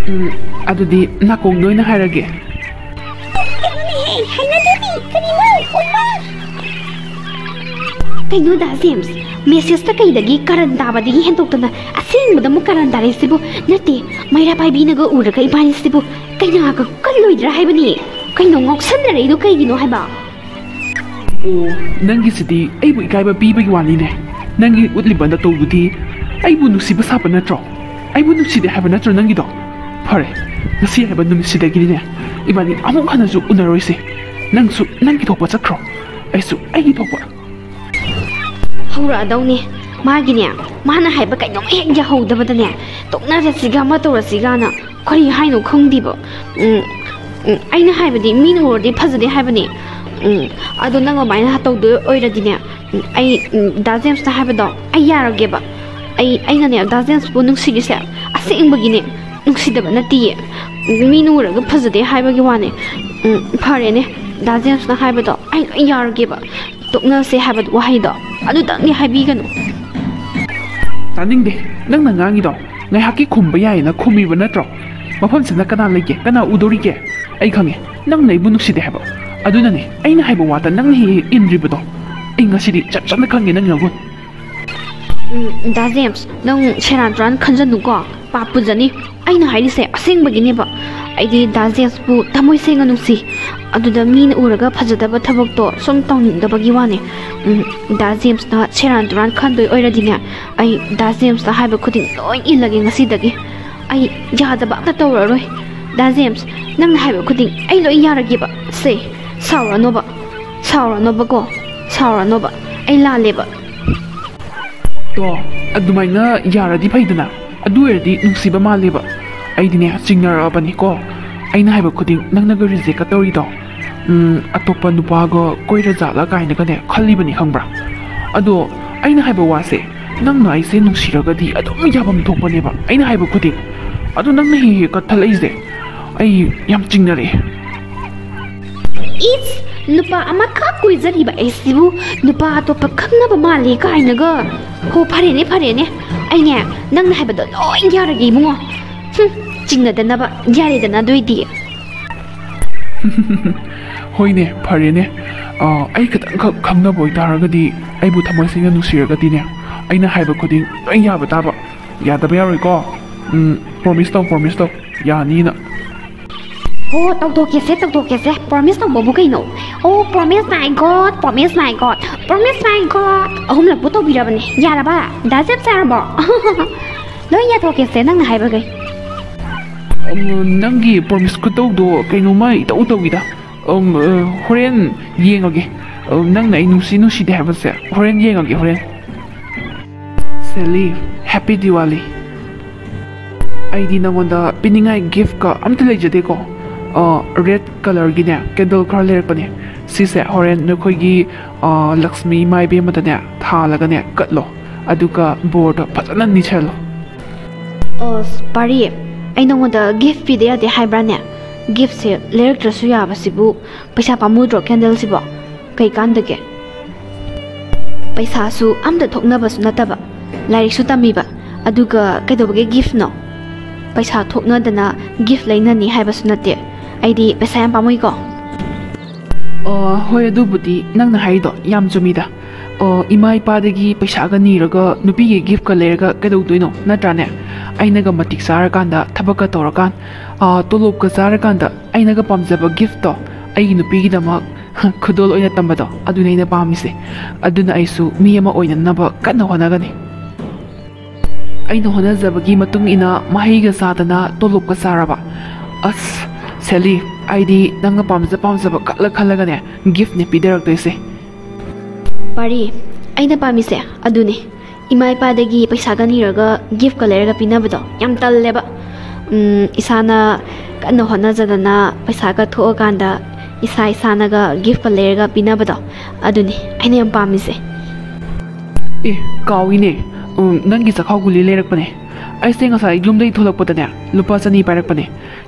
ꯎꯝ, ꯑꯗꯨꯗꯤ ꯅꯥꯀꯣꯡꯗ ꯑꯣꯏꯅ ꯍꯥꯏꯔꯒꯦ꯫ ꯀꯩꯅꯣꯅꯦꯍꯦ, ꯍꯩꯅꯗꯦꯅꯦ, ꯀꯔꯤꯅꯣ? ꯑꯣꯏꯃꯥ! ꯀꯩꯅꯣ ꯗꯥ ꯖꯦꯝꯁ, ꯃꯦꯁꯦꯖꯇ ꯀꯩꯗꯒꯤ ꯀꯔꯟ ꯇꯥꯕꯗꯒꯤ ꯍꯦꯟꯗꯣꯛꯇꯅ ꯑꯁꯦꯡꯕꯗ ꯑꯃꯨꯛ ꯀꯔꯟ ꯇꯥꯔꯛꯏꯁꯤꯕꯨ? ꯅꯠꯇꯦ, ꯃꯩꯔꯥ ꯄꯥꯏꯕꯤꯅꯒ ꯎꯔꯒ ꯏꯕꯥꯅꯤꯁꯤꯕꯨ ꯀꯩꯅꯥꯒ ꯀꯜꯂꯣꯏꯗ꯭ꯔꯥ ꯍꯥꯏꯕꯅꯤ꯫ ꯀꯩꯅꯣ ꯉꯥꯎꯁꯟꯅꯔꯛꯏꯗꯣ ꯀꯩꯒꯤꯅꯣ ꯍꯥꯏꯕ? ꯑꯣ, ꯅꯪꯒꯤꯁꯤꯗꯤ ꯑꯩꯕꯨ ꯏꯀꯥꯏꯕ ꯄꯤꯕꯒꯤ ꯋꯥꯅꯤꯅꯦ꯫ ꯅꯪꯒꯤ ꯎꯠꯂꯤꯕ ꯅꯇꯧꯗꯨꯗꯤ ꯑꯩꯕꯨ ꯅꯨꯡꯁꯤꯕ ꯁꯥꯕ ꯅꯠꯇ꯭ꯔꯣ? ꯑꯩꯕꯨ ꯅꯨꯡꯁꯤꯗꯦ ꯍꯥꯏꯕ ꯅꯠꯇ꯭ꯔꯣ ꯅꯪꯒꯤꯗꯣ? ꯐꯔꯦ, ꯉꯁꯤ ꯍꯥꯏꯕ ꯅꯨꯃꯤꯠꯁꯤꯗꯒꯤꯗꯤꯅꯦ, ꯏꯕꯥꯅꯤ ꯑꯃꯨꯛ ꯍꯟꯅꯁꯨ ꯎꯅꯔꯣꯏꯁꯦ꯫ ꯅꯪꯁꯨ ꯅꯪꯒꯤ ꯊꯣꯛꯄ ꯆꯠꯈ꯭ꯔꯣ, ꯑꯩꯁꯨ ꯑꯩꯒꯤ ꯊꯣꯛꯄ꯫ ꯍꯧꯔꯛꯑꯗꯧꯅꯦ꯫ ꯃꯥꯒꯤꯅꯦ, ꯃꯥꯅ ꯍꯥꯏꯕ ꯀꯩꯅꯣꯝ ꯍꯦꯛ ꯌꯥꯍꯧꯗꯕꯗꯅꯦ, ꯇꯣꯛꯅꯔꯁꯤꯒ ꯑꯃ ꯇꯧꯔꯁꯤꯒꯅ꯫ ꯀꯔꯤ ꯍꯥꯏꯅꯣ ꯈꯪꯗꯦꯕ꯫ ꯎꯝ, ꯎꯝ, ꯑꯩꯅ ꯍꯥꯏꯕꯗꯤ ꯃꯤꯅ ꯎꯔꯗꯤ ꯐꯖꯗꯦ ꯍꯥꯏꯕꯅꯤ꯫ ꯎꯝ, ꯑꯗꯣ ꯅꯪ ꯑꯗꯨꯃꯥꯏꯅ ꯇꯧꯗꯣꯏ ꯑꯣꯏꯔꯗꯤꯅꯦ, ꯎꯝ, ꯑꯩ, ꯎꯝ, ꯗꯥ ꯖꯦꯝꯁꯅ ꯍꯥꯏꯕꯗꯣ ꯑꯩ ꯌꯥꯔꯒꯦꯕ꯫ ꯑꯩ, ꯑꯩꯅꯅꯦ ꯗꯥ ꯖꯦꯝꯁꯄꯨ ꯅꯨꯡꯁꯤꯔꯤꯁꯦ ꯑꯁꯦꯡꯕꯒꯤꯅꯦ, ꯅꯨꯡꯁꯤꯗꯕ ꯅꯠꯇꯤꯌꯦ꯫ ꯃꯤꯅ ꯎꯔꯒ ꯐꯖꯗꯦ ꯍꯥꯏꯕꯒꯤ ꯋꯥꯅꯦ꯫ ꯎꯝ, ꯐꯔꯦꯅꯦ, ꯗꯥ ꯖꯦꯝꯁꯅ ꯍꯥꯏꯕꯗꯣ ꯑꯩ ꯂꯣꯏ ꯌꯥꯔꯒꯦꯕ꯫ ꯇꯣꯛꯅꯁꯦ ꯍꯥꯏꯕ ꯋꯥꯍꯩꯗꯣ ꯑꯗꯨꯇꯪꯗꯤ ꯍꯥꯏꯕꯤꯒꯅꯨ꯫ ꯇꯥꯅꯤꯡꯗꯦ, ꯅꯪꯅ ꯉꯥꯡꯉꯤꯗꯣ ꯉꯥꯏꯍꯥꯛꯀꯤ ꯈꯨꯝꯕ ꯌꯥꯏꯌꯦꯅ ꯈꯨꯝꯃꯤꯕ ꯅꯠꯇ꯭ꯔꯣ? ꯃꯐꯝꯁꯤꯗ ꯀꯅꯥ ꯂꯩꯒꯦ? ꯀꯅꯥ ꯎꯗꯣꯔꯤꯒꯦ? ꯑꯩ ꯈꯪꯉꯦ, ꯅꯪꯅ ꯑꯩꯕꯨ ꯅꯨꯡꯁꯤꯗꯦ ꯍꯥꯏꯕ꯫ ꯑꯗꯨꯅꯅꯦ ꯑꯩꯅ ꯍꯥꯏꯕ ꯋꯥꯗ ꯅꯪꯅ ꯍꯦꯛ ꯍꯦꯛ ꯏꯟꯗ꯭ꯔꯤꯕꯗꯣ꯫ ꯑꯩ ꯉꯁꯤꯗꯤ ꯆꯞ ꯆꯥꯅ ꯈꯪꯉꯦ ꯅꯪꯒꯤ ꯅꯒꯨꯟ꯫ ꯎꯝ, ꯗꯥ ꯖꯦꯝꯁ, ꯅꯪ ꯁꯦꯔꯥꯟ ꯇꯨꯔꯥꯟ ꯈꯟꯖꯅꯨꯀꯣ, ꯄꯥꯞ ꯄꯨꯖꯅꯤ꯫ ꯑꯩꯅ ꯍꯥꯏꯔꯤꯁꯦ ꯑꯁꯦꯡꯕꯒꯤꯅꯦꯕ꯫ ꯑꯩꯗꯤ ꯗꯥ ꯖꯦꯝꯁꯄꯨ ꯊꯃꯣꯏ ꯁꯦꯡꯅ ꯅꯨꯡꯁꯤ꯫ ꯑꯗꯨꯗ ꯃꯤꯅ ꯎꯔꯒ ꯐꯖꯗꯕ ꯊꯕꯛꯇꯣ ꯁꯨꯝ ꯇꯧꯅꯤꯡꯗꯕꯒꯤ ꯋꯥꯅꯦ꯫ ꯎꯝ, ꯗꯥ ꯖꯦꯝꯁꯅ ꯁꯦꯔꯥꯟ ꯇꯨꯔꯥꯟ ꯈꯟꯗꯣꯏ ꯑꯣꯏꯔꯗꯤꯅꯦ, ꯑꯩ ꯗꯥ ꯖꯦꯝꯁꯅ ꯍꯥꯏꯕ ꯈꯨꯗꯤꯡ ꯂꯣꯏ ꯏꯜꯂꯒꯦ ꯉꯁꯤꯗꯒꯤ꯫ ꯑꯩ ꯌꯥꯗꯕ ꯑꯝꯇ ꯇꯧꯔꯔꯣꯏ꯫ ꯗꯥ ꯖꯦꯝꯁ, ꯅꯪꯅ ꯍꯥꯏꯕ ꯈꯨꯗꯤꯡ ꯑꯩ ꯂꯣꯏ ꯌꯥꯔꯒꯦꯕ꯫ ꯁꯦ, ꯁꯥꯎꯔꯅꯣꯕ, ꯁꯥꯎꯔꯅꯣꯕꯀꯣ, ꯁꯥꯎꯔꯅꯣꯕ꯫ ꯑꯩ ꯂꯥꯜꯂꯦꯕ꯫ ꯇꯣ, ꯑꯗꯨꯃꯥꯏꯅ ꯌꯥꯔꯗꯤ ꯐꯩꯗꯅ꯫ ꯑꯗꯨ ꯑꯣꯏꯔꯗꯤ ꯅꯨꯡꯁꯤꯕ ꯃꯥꯜꯂꯦꯕ꯫ ꯑꯩꯗꯤꯅꯦ, ꯆꯤꯡꯅꯔꯛꯑꯕꯅꯤꯀꯣ꯫ ꯑꯩꯅ ꯍꯥꯏꯕ ꯈꯨꯗꯤꯡ ꯅꯪꯅꯒ ꯔꯤꯖꯦꯛꯀ ꯇꯧꯔꯤꯗꯣ, ꯎꯝ, ꯑꯇꯣꯞꯄ ꯅꯨꯄꯥꯒ ꯀꯣꯏꯔ ꯖꯥꯠꯂ ꯀꯥꯏꯅꯒꯅꯦ ꯈꯜꯂꯤꯕꯅꯤ, ꯈꯪꯕ꯭ꯔꯥ? ꯑꯗꯣ ꯑꯩꯅ ꯍꯥꯏꯕ ꯋꯥꯁꯦ, ꯅꯪꯅ ꯑꯩꯁꯦ ꯅꯨꯡꯁꯤꯔꯒꯗꯤ ꯑꯗꯨꯝ ꯌꯥꯐꯝ ꯊꯣꯛꯄꯅꯦꯕ, ꯑꯩꯅ ꯍꯥꯏꯕ ꯈꯨꯗꯤꯡ꯫ ꯑꯗꯣ ꯅꯪꯅ ꯍꯦꯛ ꯍꯦꯛ ꯀꯠꯊꯠꯂꯛꯏꯁꯦ, ꯑꯩ ꯌꯥꯝ ꯆꯤꯡꯅꯔꯛꯑꯦ꯫ ꯏꯁ, ꯅꯨꯄꯥ ꯑꯃꯈꯛ ꯀꯣꯏꯖꯔꯤꯕ ꯑꯩꯁꯤꯕꯨ ꯅꯨꯄꯥ ꯑꯇꯣꯞꯄ ꯈꯪꯅꯕ ꯃꯥꯜꯂꯤ ꯀꯥꯏꯅꯒ꯫ ꯍꯣ, ꯐꯔꯦꯅꯦ, ꯐꯔꯦꯅꯦ, ꯑꯩꯅꯦ, ꯅꯪꯅ ꯍꯥꯏꯕꯗꯣ ꯂꯣꯏ ꯌꯥꯔꯒꯦ, ꯏꯕꯨꯡꯉꯣ꯫ ꯍꯨꯝ, ꯆꯤꯡꯅꯗꯅꯕ꯫ ꯌꯥꯔꯦꯗꯅ ꯑꯗꯨꯏꯗꯤ꯫ ꯍꯣꯏꯅꯦ, ꯐꯔꯦꯅꯦ꯫ ꯑ, ꯑꯩ ꯈꯤꯇꯪꯈꯛ ꯈꯪꯅꯕ ꯑꯣꯏꯇꯥꯔꯒꯗꯤ, ꯑꯩꯕꯨ ꯊꯃꯣꯏ ꯁꯦꯡꯅ ꯅꯨꯡꯁꯤꯔꯒꯗꯤꯅꯦ, ꯑꯩꯅ ꯍꯥꯏꯕ ꯈꯨꯗꯤꯡ ꯂꯣꯏ ꯌꯥꯕ ꯇꯥꯕ꯫ ꯌꯥꯗꯕ ꯌꯥꯔꯣꯏꯀꯣ꯫ ꯎꯝ, ꯄ꯭ꯔꯣꯃꯤꯁ ꯇꯧ, ꯄ꯭ꯔꯣꯃꯤꯁ ꯇꯧ, ꯌꯥꯅꯤꯅ꯫ ꯍꯣ, ꯇꯧꯊꯣꯛꯀꯦꯁꯦ, ꯇꯧꯊꯣꯛꯀꯦꯁꯦ꯫ ꯄ꯭ꯔꯣꯃꯤꯁ ꯇꯧꯕꯕꯨ ꯀꯩꯅꯣ? ꯑꯣ, promise, my god, promise, my god, promise, my god. ꯑꯍꯨꯝꯂꯛꯄꯨ ꯇꯧꯕꯤꯔꯕꯅꯦ꯫ ꯌꯥꯔꯕ? ꯗꯥ ꯖꯦꯝꯁ, ꯌꯥꯔꯕꯣ? ꯂꯣꯏ ꯌꯥꯊꯣꯛꯀꯦꯁꯦ, ꯅꯪꯅ ꯍꯥꯏꯕꯈꯩ꯫ ꯎꯝ, ꯅꯪꯒꯤ ꯄ꯭ꯔꯣꯃꯤꯁ ꯈꯨꯇꯧꯗꯣ ꯀꯩꯅꯣꯝꯃ ꯏꯇꯧ ꯇꯧꯏꯗ꯫ ꯎꯝ, ꯑ, ꯍꯣꯔꯦꯟ ꯌꯦꯡꯉꯒꯦ꯫ ꯑ, ꯅꯪꯅ ꯑꯩ ꯅꯨꯡꯁꯤ ꯅꯨꯡꯁꯤꯗꯦ ꯍꯥꯏꯕꯁꯦ ꯍꯣꯔꯦꯟ ꯌꯦꯡꯉꯒꯦ, ꯍꯣꯔꯦꯟ꯫ ꯁꯦꯂꯤ, ꯍꯦꯄꯤ ꯗꯤꯋꯥꯂꯤ꯫ ꯑꯩꯗꯤ ꯅꯉꯣꯟꯗ ꯄꯤꯅꯤꯡꯉꯥꯏ ꯒꯤꯐꯀ ꯑꯝꯇ ꯂꯩꯖꯗꯦꯀꯣ꯫ ꯑ, ꯔꯦꯗ ꯀꯂꯔꯒꯤꯅꯦ, ꯀꯦꯟꯗꯜ ꯈꯔ ꯂꯩꯔꯛꯄꯅꯦ꯫ ꯁꯤꯁꯦ ꯍꯣꯔꯦꯟ ꯅꯈꯣꯏꯒꯤ, ꯑ, ꯂꯛꯁꯃꯤ ꯏꯃꯥ ꯏꯕꯦꯟꯕꯗꯅꯦ ꯊꯥꯜꯂꯒꯅꯦ ꯀꯠꯂꯣ꯫ ꯑꯗꯨꯒ ꯕꯣꯔꯗꯣ ꯐꯖꯅ ꯅꯤꯁꯜꯂꯣ꯫ ꯑꯁ, ꯄꯥꯔꯤ, ꯑꯩ ꯅꯉꯣꯟꯗ ꯒꯤꯐ ꯄꯤꯗ ꯌꯥꯗꯦ ꯍꯥꯏꯕ꯭ꯔꯥꯅꯦ? ꯒꯤꯐꯁꯦ ꯂꯩꯔꯛꯇ꯭ꯔꯁꯨ ꯌꯥꯕꯁꯤꯕꯨ ꯄꯩꯁꯥ ꯄꯥꯝꯃꯨꯗ꯭ꯔꯣ ꯀꯦꯟꯗꯜꯁꯤꯕꯣ? ꯀꯩ ꯀꯥꯟꯗꯒꯦ? ꯄꯩꯁꯥꯁꯨ ꯑꯝꯇ ꯊꯣꯛꯅꯕꯁꯨ ꯅꯠꯇꯕ, ꯂꯥꯏꯔꯤꯛꯁꯨ ꯇꯝꯃꯤꯕ, ꯑꯗꯨꯒ ꯀꯩꯗꯧꯕꯒꯤ ꯒꯤꯐꯅꯣ? ꯄꯩꯁꯥ ꯊꯣꯛꯅꯗꯅ ꯒꯤꯐ ꯂꯩꯅꯅꯤ ꯍꯥꯏꯕꯁꯨ ꯅꯠꯇꯦ꯫ ꯑꯩꯗꯤ ꯄꯩꯁꯥ ꯌꯥꯝ ꯄꯥꯝꯃꯨꯏꯀꯣ꯫ ꯑꯣ, ꯍꯣꯏ, ꯑꯗꯨꯕꯨꯗꯤ ꯅꯪꯅ ꯍꯥꯏꯔꯤꯗꯣ ꯌꯥꯝ ꯆꯨꯝꯃꯤꯗ꯫ ꯑꯣ, ꯏꯃꯥ ꯏꯄꯥꯗꯒꯤ ꯄꯩꯁꯥꯒ ꯅꯤꯔꯒ ꯅꯨꯄꯤꯒꯤ ꯒꯤꯐꯀ ꯂꯩꯔꯒ ꯀꯩꯗꯧꯗꯣꯏꯅꯣ, ꯅꯠꯇ꯭ꯔꯥꯅꯦ? ꯑꯩꯅꯒ ꯃꯇꯤꯛ ꯆꯥꯔꯀꯥꯟꯗ, ꯊꯕꯛꯀ ꯇꯧꯔꯀꯥꯟ, ꯑ, ꯇꯣꯂꯣꯞꯀ ꯆꯥꯔꯀꯥꯟꯗ ꯑꯩꯅꯒ ꯄꯥꯝꯖꯕ ꯒꯤꯐꯇꯣ ꯑꯩꯒꯤ ꯅꯨꯄꯤꯒꯤꯗꯃꯛ ꯈꯨꯗꯣꯜ ꯑꯣꯏꯅ ꯇꯝꯕꯗꯣ, ꯑꯗꯨꯅꯦ ꯑꯩꯅ ꯄꯥꯝꯃꯤꯁꯦ꯫ ꯑꯗꯨꯅ ꯑꯩꯁꯨ ꯃꯤ ꯑꯃ ꯑꯣꯏꯅꯅꯕ ꯀꯟꯅ ꯍꯣꯠꯅꯒꯅꯤ꯫ ꯑꯩꯅ ꯍꯣꯠꯅꯖꯕꯒꯤ ꯃꯇꯨꯡ ꯏꯟꯅ ꯃꯍꯩꯒ ꯆꯥꯗꯅ ꯇꯣꯂꯣꯞꯀ ꯆꯥꯔꯕ꯫ ꯑꯁ, ꯁꯦꯂꯤ, ꯑꯩꯗꯤ ꯅꯪꯅ ꯄꯥꯝꯖ ꯄꯥꯝꯖꯕ ꯈꯜꯂ ꯈꯜꯂꯒꯅꯦ, ꯒꯤꯐꯅꯦ ꯄꯤꯗꯔꯛꯇꯣꯏꯁꯦ꯫ ꯄꯥꯔꯤ, ꯑꯩꯅ ꯄꯥꯝꯃꯤꯁꯦ ꯑꯗꯨꯅꯦ꯫ ꯏꯃꯥ ꯏꯄꯥꯗꯒꯤ ꯄꯩꯁꯥꯒ ꯅꯤꯔꯒ ꯒꯤꯐꯀ ꯂꯩꯔꯒ ꯄꯤꯅꯕꯗꯣ ꯌꯥꯝ ꯇꯜꯂꯦꯕ꯫ ꯎꯝ, ꯏꯁꯥꯅ ꯀꯟꯅ ꯍꯣꯠꯅꯖꯗꯅ ꯄꯩꯁꯥꯒ ꯊꯣꯛꯑꯀꯥꯟꯗ ꯏꯁꯥ ꯏꯁꯥꯅꯒ ꯒꯤꯐꯀ ꯂꯩꯔꯒ ꯄꯤꯅꯕꯗꯣ, ꯑꯗꯨꯅꯤ ꯑꯩꯅ ꯌꯥꯝ ꯄꯥꯝꯃꯤꯁꯦ꯫ ꯑꯦ, ꯀꯥꯎꯏꯅꯦ꯫ ꯎꯝ, ꯅꯪꯒꯤ ꯆꯈꯥꯎ ꯒꯨꯂꯤ ꯂꯩꯔꯛꯄꯅꯦ꯫ ꯑꯩꯁꯦ ꯉꯁꯥꯏ ꯌꯨꯝꯗꯒꯤ ꯊꯣꯛꯂꯛꯄꯗꯅꯦ, ꯂꯨꯄꯥ ꯆꯅꯤ ꯄꯥꯏꯔꯛꯄꯅꯦ꯫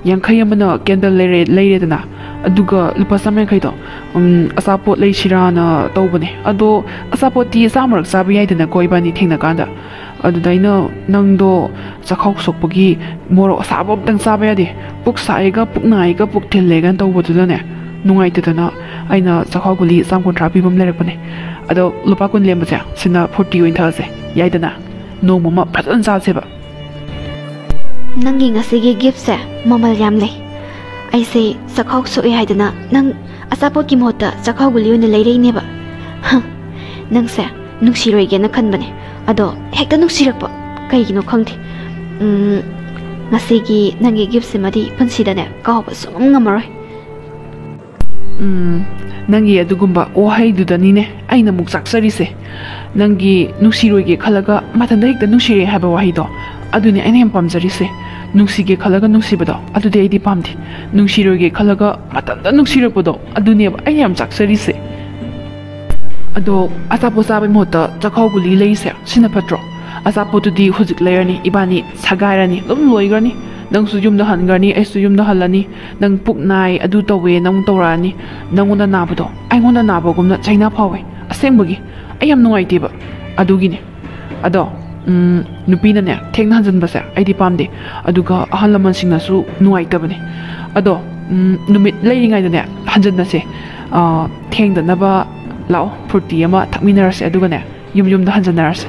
ꯌꯥꯡꯈꯩ ꯑꯃꯅ ꯀꯦꯟꯗꯜ ꯂꯩꯔꯦ, ꯂꯩꯔꯦꯗꯅ, ꯑꯗꯨꯒ ꯂꯨꯄꯥ ꯆꯥꯝꯌꯥꯡꯈꯩꯗꯣ, ꯎꯝ, ꯑꯆꯥꯄꯣꯠ ꯂꯩꯁꯤꯔꯥꯅ ꯇꯧꯕꯅꯦ꯫ ꯑꯗꯣ ꯑꯆꯥꯄꯣꯠꯇꯤ ꯆꯥꯝꯃꯔꯛ ꯆꯥꯕ ꯌꯥꯏꯗꯅꯀꯣ, ꯏꯕꯥꯅꯤ ꯊꯦꯡꯅꯀꯥꯟꯗ꯫ ꯑꯗꯨꯗ ꯑꯩꯅ ꯅꯪꯗꯣ ꯆꯈꯥꯎ ꯁꯣꯛꯄꯒꯤ ꯃꯣꯔꯣꯛ ꯑꯁꯥꯕ ꯑꯝꯇꯪ ꯆꯥꯕ ꯌꯥꯗꯦ, ꯄꯨꯛ ꯁꯥꯏꯒ ꯄꯨꯛ ꯅꯥꯏꯒ ꯄꯨꯛ ꯊꯤꯜꯂꯦꯒꯅ ꯇꯧꯕꯗꯨꯗꯅꯦ, ꯅꯨꯡꯉꯥꯏꯇꯗꯅ ꯑꯩꯅ ꯆꯈꯥꯎ ꯒꯨꯂꯤ ꯆꯥꯝ ꯀꯨꯟꯊ꯭ꯔꯥ ꯄꯤꯕ ꯑꯃ ꯂꯩꯔꯛꯄꯅꯦ꯫ ꯑꯗꯣ ꯂꯨꯄꯥ ꯀꯨꯟ ꯂꯦꯝꯕꯁꯦ, ꯁꯤꯅ ꯐꯣꯔꯇꯤ ꯑꯣꯏꯅ ꯊꯛꯑꯁꯦ, ꯌꯥꯏꯗꯅ? ꯅꯣꯡꯃ ꯑꯃ ꯐꯖꯅ ꯆꯥꯁꯦꯕ꯫ ꯅꯪꯒꯤ ꯉꯁꯤꯒꯤ ꯒꯤꯐꯁꯦ ꯃꯃꯜ ꯌꯥꯝ ꯂꯩ꯫ ꯑꯩꯁꯦ ꯆꯈꯥꯎ ꯁꯣꯛꯑꯦ ꯍꯥꯏꯗꯅ ꯅꯪ ꯑꯆꯥꯄꯣꯠꯀꯤ ꯃꯍꯨꯠꯇ ꯆꯈꯥꯎ ꯒꯨꯂꯤ ꯑꯣꯏꯅ ꯂꯩꯔꯛꯏꯅꯦꯕ꯫ ꯍ, ꯅꯪꯁꯦ ꯅꯨꯡꯁꯤꯔꯣꯏꯒꯦꯅ ꯈꯟꯕꯅꯦ, ꯑꯗꯣ ꯍꯦꯛꯇ ꯅꯨꯡꯁꯤꯔꯛꯄ꯫ ꯀꯩꯒꯤꯅꯣ ꯈꯪꯗꯦ꯫ ꯎꯝ, ꯉꯁꯤꯒꯤ ꯅꯪꯒꯤ ꯒꯤꯐꯁꯤꯃꯗꯤ ꯄꯨꯟꯁꯤꯗꯅꯦ ꯀꯥꯎꯕ ꯁꯨꯡꯉꯝ ꯉꯝꯃꯔꯣꯏ꯫ ꯎꯝ, ꯅꯪꯒꯤ ꯑꯗꯨꯒꯨꯝꯕ ꯋꯥꯍꯩꯗꯨꯗꯅꯤꯅꯦ ꯑꯩꯅ ꯑꯃꯨꯛ ꯆꯥꯛꯆꯔꯤꯁꯦ꯫ ꯅꯪꯒꯤ ꯅꯨꯡꯁꯤꯔꯣꯏꯒꯦ ꯈꯜꯂꯒ ꯃꯊꯟꯇ ꯍꯦꯛꯇ ꯅꯨꯡꯁꯤꯔꯦ ꯍꯥꯏꯕ ꯋꯥꯍꯩꯗꯣ, ꯑꯗꯨꯅꯦ ꯑꯩꯅ ꯌꯥꯝ ꯄꯥꯝꯖꯔꯤꯁꯦ꯫ ꯅꯨꯡꯁꯤꯒꯦ ꯈꯜꯂꯒ ꯅꯨꯡꯁꯤꯕꯗꯣ, ꯑꯗꯨꯗꯤ ꯑꯩꯗꯤ ꯄꯥꯝꯗꯦ꯫ ꯅꯨꯡꯁꯤꯔꯣꯏꯒꯦ ꯈꯜꯂꯒ ꯃꯊꯟꯇ ꯅꯨꯡꯁꯤꯔꯛꯄꯗꯣ, ꯑꯗꯨꯅꯦꯕ ꯑꯩꯅ ꯌꯥꯝ ꯆꯥꯛꯆꯔꯤꯁꯦ꯫ ꯑꯗꯣ ꯑꯆꯥꯄꯣꯠ ꯆꯥꯕꯩ ꯃꯍꯨꯠꯇ ꯆꯈꯥꯎ ꯒꯨꯂꯤ ꯂꯩꯔꯤꯁꯦ ꯁꯤꯅ ꯐꯠꯇ꯭ꯔꯣ? ꯑꯆꯥꯄꯣꯠꯇꯨꯗꯤ ꯍꯧꯖꯤꯛ ꯂꯩꯔꯅꯤ, ꯏꯕꯥꯅꯤ ꯁꯥꯒꯥꯏꯔꯅꯤ, ꯑꯗꯨꯝ ꯂꯣꯏꯈ꯭ꯔꯅꯤ꯫ ꯅꯪꯁꯨ ꯌꯨꯝꯗ ꯍꯟꯈ꯭ꯔꯅꯤ, ꯑꯩꯁꯨ ꯌꯨꯝꯗ ꯍꯜꯂꯅꯤ꯫ ꯅꯪ ꯄꯨꯛ ꯅꯥꯏ, ꯑꯗꯨ ꯇꯧꯋꯦ, ꯅꯪ ꯇꯧꯔꯛꯑꯅꯤ꯫ ꯅꯪꯉꯣꯟꯗ ꯅꯥꯕꯗꯣ ꯑꯩꯉꯣꯟꯗ ꯅꯥꯕꯒꯨꯝꯅ ꯆꯩꯅꯥ ꯐꯥꯎꯋꯦ꯫ ꯑꯁꯦꯡꯕꯒꯤ ꯑꯩ ꯌꯥꯝ ꯅꯨꯡꯉꯥꯏꯇꯦꯕ꯫ ꯑꯗꯨꯒꯤꯅꯦ꯫ ꯑꯗꯣ, ꯎꯝ, ꯅꯨꯄꯤꯅꯅꯦ ꯊꯦꯡꯅ ꯍꯟꯖꯟꯕꯁꯦ ꯑꯩꯗꯤ ꯄꯥꯝꯗꯦ꯫ ꯑꯗꯨꯒ ꯑꯍꯜ ꯂꯃꯟꯁꯤꯡꯅꯁꯨ ꯅꯨꯡꯉꯥꯏꯇꯕꯅꯦ꯫ ꯑꯗꯣ, ꯎꯝ, ꯅꯨꯃꯤꯠ ꯂꯩꯔꯤꯉꯩꯗꯅꯦ ꯍꯟꯖꯟꯅꯁꯦ꯫ ꯑ, ꯊꯦꯡꯗꯅꯕ ꯂꯥꯛꯑꯣ, ꯐ꯭ꯔꯨꯇꯤ ꯑꯃ ꯊꯛꯃꯤꯟꯅꯔꯁꯦ, ꯑꯗꯨꯒꯅꯦ ꯌꯨꯝ ꯌꯨꯝꯗ ꯍꯟꯖꯟꯅꯔꯁꯦ꯫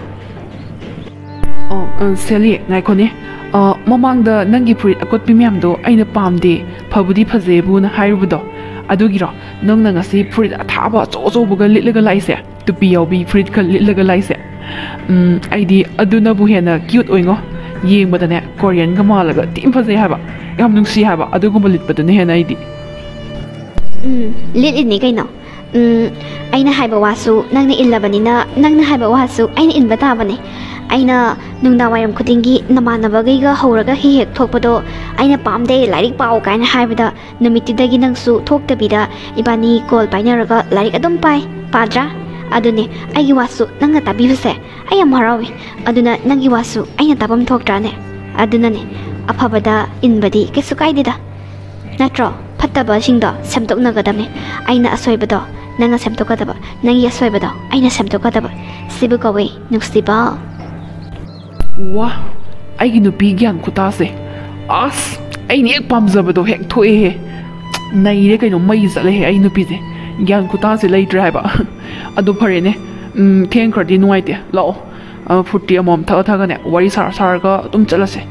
ꯑꯣ, ꯑ, ꯁꯦꯂꯤ, ꯉꯥꯏꯈꯣꯅꯦ꯫ ꯑ, ꯃꯃꯥꯡꯗ ꯅꯪꯒꯤ ꯐꯨꯔꯤꯠ ꯑꯀꯣꯠꯄꯤ ꯃꯌꯥꯝꯗꯣ ꯑꯩꯅ ꯄꯥꯝꯗꯦ, ꯐꯕꯨꯗꯤ ꯐꯖꯩꯕꯨꯅ ꯍꯥꯏꯔꯨꯕꯗꯣ, ꯑꯗꯨꯒꯤꯔꯣ ꯅꯪꯅ ꯉꯁꯤ ꯐꯨꯔꯤꯠ ꯑꯊꯥꯕ ꯑꯆꯧ ꯑꯆꯧꯕꯒ ꯂꯤꯠꯂꯒ ꯂꯥꯛꯏꯁꯦ? ꯇꯨꯄꯤ ꯌꯥꯎꯕꯤ ꯐꯨꯔꯤꯠꯀ ꯂꯤꯠꯂꯒ ꯂꯥꯛꯏꯁꯦ? ꯎꯝ, ꯑꯩꯗꯤ ꯑꯗꯨꯅꯕꯨ ꯍꯦꯟꯅ cute ꯑꯣꯏꯉꯣ꯫ ꯌꯦꯡꯕꯗꯅꯦ, Koreanꯒ ꯃꯥꯜꯂꯒ ꯊꯤ ꯐꯖꯩ ꯍꯥꯏꯕ꯫ ꯌꯥꯝ ꯅꯨꯡꯁꯤ ꯍꯥꯏꯕ, ꯑꯗꯨꯒꯨꯝꯕ ꯂꯤꯠꯄꯗꯨꯅ ꯍꯦꯟꯅ ꯑꯩꯗꯤ꯫ ꯎꯝ, ꯂꯤꯠꯂꯤꯅꯤ ꯀꯩꯅꯣ꯫ ꯎꯝ, ꯑꯩꯅ ꯍꯥꯏꯕ ꯋꯥꯁꯨ ꯅꯪꯅ ꯏꯜꯂꯕꯅꯤꯅ, ꯅꯪꯅ ꯍꯥꯏꯕ ꯋꯥꯁꯨ ꯑꯩꯅ ꯏꯟꯕ ꯇꯥꯕꯅꯦ꯫ ꯑꯩꯅ ꯅꯨꯡꯗꯥꯡ ꯋꯥꯏꯔꯝ ꯈꯨꯗꯤꯡꯒꯤ ꯅꯃꯥꯟꯅꯕꯈꯩꯒ ꯍꯧꯔꯒ ꯍꯦꯛ ꯍꯦꯛ ꯊꯣꯛꯄꯗꯣ, "ꯑꯩꯅ ꯄꯥꯝꯗꯦ, ꯂꯥꯏꯔꯤꯛ ꯄꯥꯎ" ꯀꯥꯏꯅ ꯍꯥꯏꯕꯗ, ꯅꯨꯃꯤꯠꯇꯨꯗꯒꯤ ꯅꯪꯁꯨ ꯊꯣꯛꯇꯕꯤꯗ ꯏꯕꯥꯅꯤ call ꯄꯥꯏꯅꯔꯒ ꯂꯥꯏꯔꯤꯛ ꯑꯗꯨꯝ ꯄꯥꯏ, ꯄꯥꯗ꯭ꯔꯥ? ꯑꯗꯨꯅꯦ, ꯑꯩꯒꯤ ꯋꯥꯁꯨ ꯅꯪꯅ ꯇꯥꯕꯤꯕꯁꯦ ꯑꯩ ꯌꯥꯝ ꯍꯔꯥꯎꯏ꯫ ꯑꯗꯨꯅ ꯅꯪꯒꯤ ꯋꯥꯁꯨ ꯑꯩꯅ ꯇꯥꯐꯝ ꯊꯣꯛꯇ꯭ꯔꯥꯅꯦ? ꯑꯗꯨꯅꯅꯦ, ꯑꯐꯕꯗ ꯏꯟꯕꯗꯤ ꯀꯩꯁꯨ ꯀꯥꯏꯗꯦꯗ, ꯅꯠꯇ꯭ꯔꯣ? ꯐꯠꯇꯕꯁꯤꯡꯗꯣ ꯁꯦꯝꯗꯣꯛꯅꯒꯗꯕꯅꯦ꯫ ꯑꯩꯅ ꯑꯁꯣꯏꯕꯗꯣ ꯅꯪꯅ ꯁꯦꯝꯗꯣꯛꯀꯗꯕ, ꯅꯪꯒꯤ ꯑꯁꯣꯏꯕꯗꯣ ꯑꯩꯅ ꯁꯦꯝꯗꯣꯛꯀꯗꯕ꯫ ꯁꯤꯕꯨ ꯀꯧꯋꯦ ꯅꯨꯡꯁꯤꯕ꯫ ꯋꯥ, ꯑꯩꯒꯤ ꯅꯨꯄꯤ ꯒ꯭ꯌꯥꯟ ꯈꯨꯇꯥꯁꯦ! ꯑꯁ, ꯑꯩꯅ ꯍꯦꯛ ꯄꯥꯝꯖꯕꯗꯣ ꯍꯦꯛ ꯊꯣꯛꯑꯦꯍꯦ! ꯅꯩꯔꯦ ꯀꯩꯅꯣ, ꯃꯩ ꯆꯠꯂꯦꯍꯦ ꯑꯩ ꯅꯨꯄꯤꯁꯦ! ꯒ꯭ꯌꯥꯟ ꯈꯨꯇꯥꯁꯦ ꯂꯩꯇ꯭ꯔꯦ ꯍꯥꯏꯕ꯫ ꯑꯗꯣ ꯐꯔꯦꯅꯦ, ꯎꯝ, ꯊꯦꯡꯈ꯭ꯔꯗꯤ ꯅꯨꯡꯉꯥꯏꯇꯦ꯫ ꯂꯥꯛꯑꯣ, ꯑ, ꯐꯨꯔꯇꯤ ꯑꯃꯃꯝ ꯊꯛꯑ ꯊꯛꯑꯒꯅꯦ, ꯋꯥꯔꯤ ꯁꯥꯔ ꯁꯥꯔꯒ ꯑꯗꯨꯝ ꯆꯠꯂꯁꯦ꯫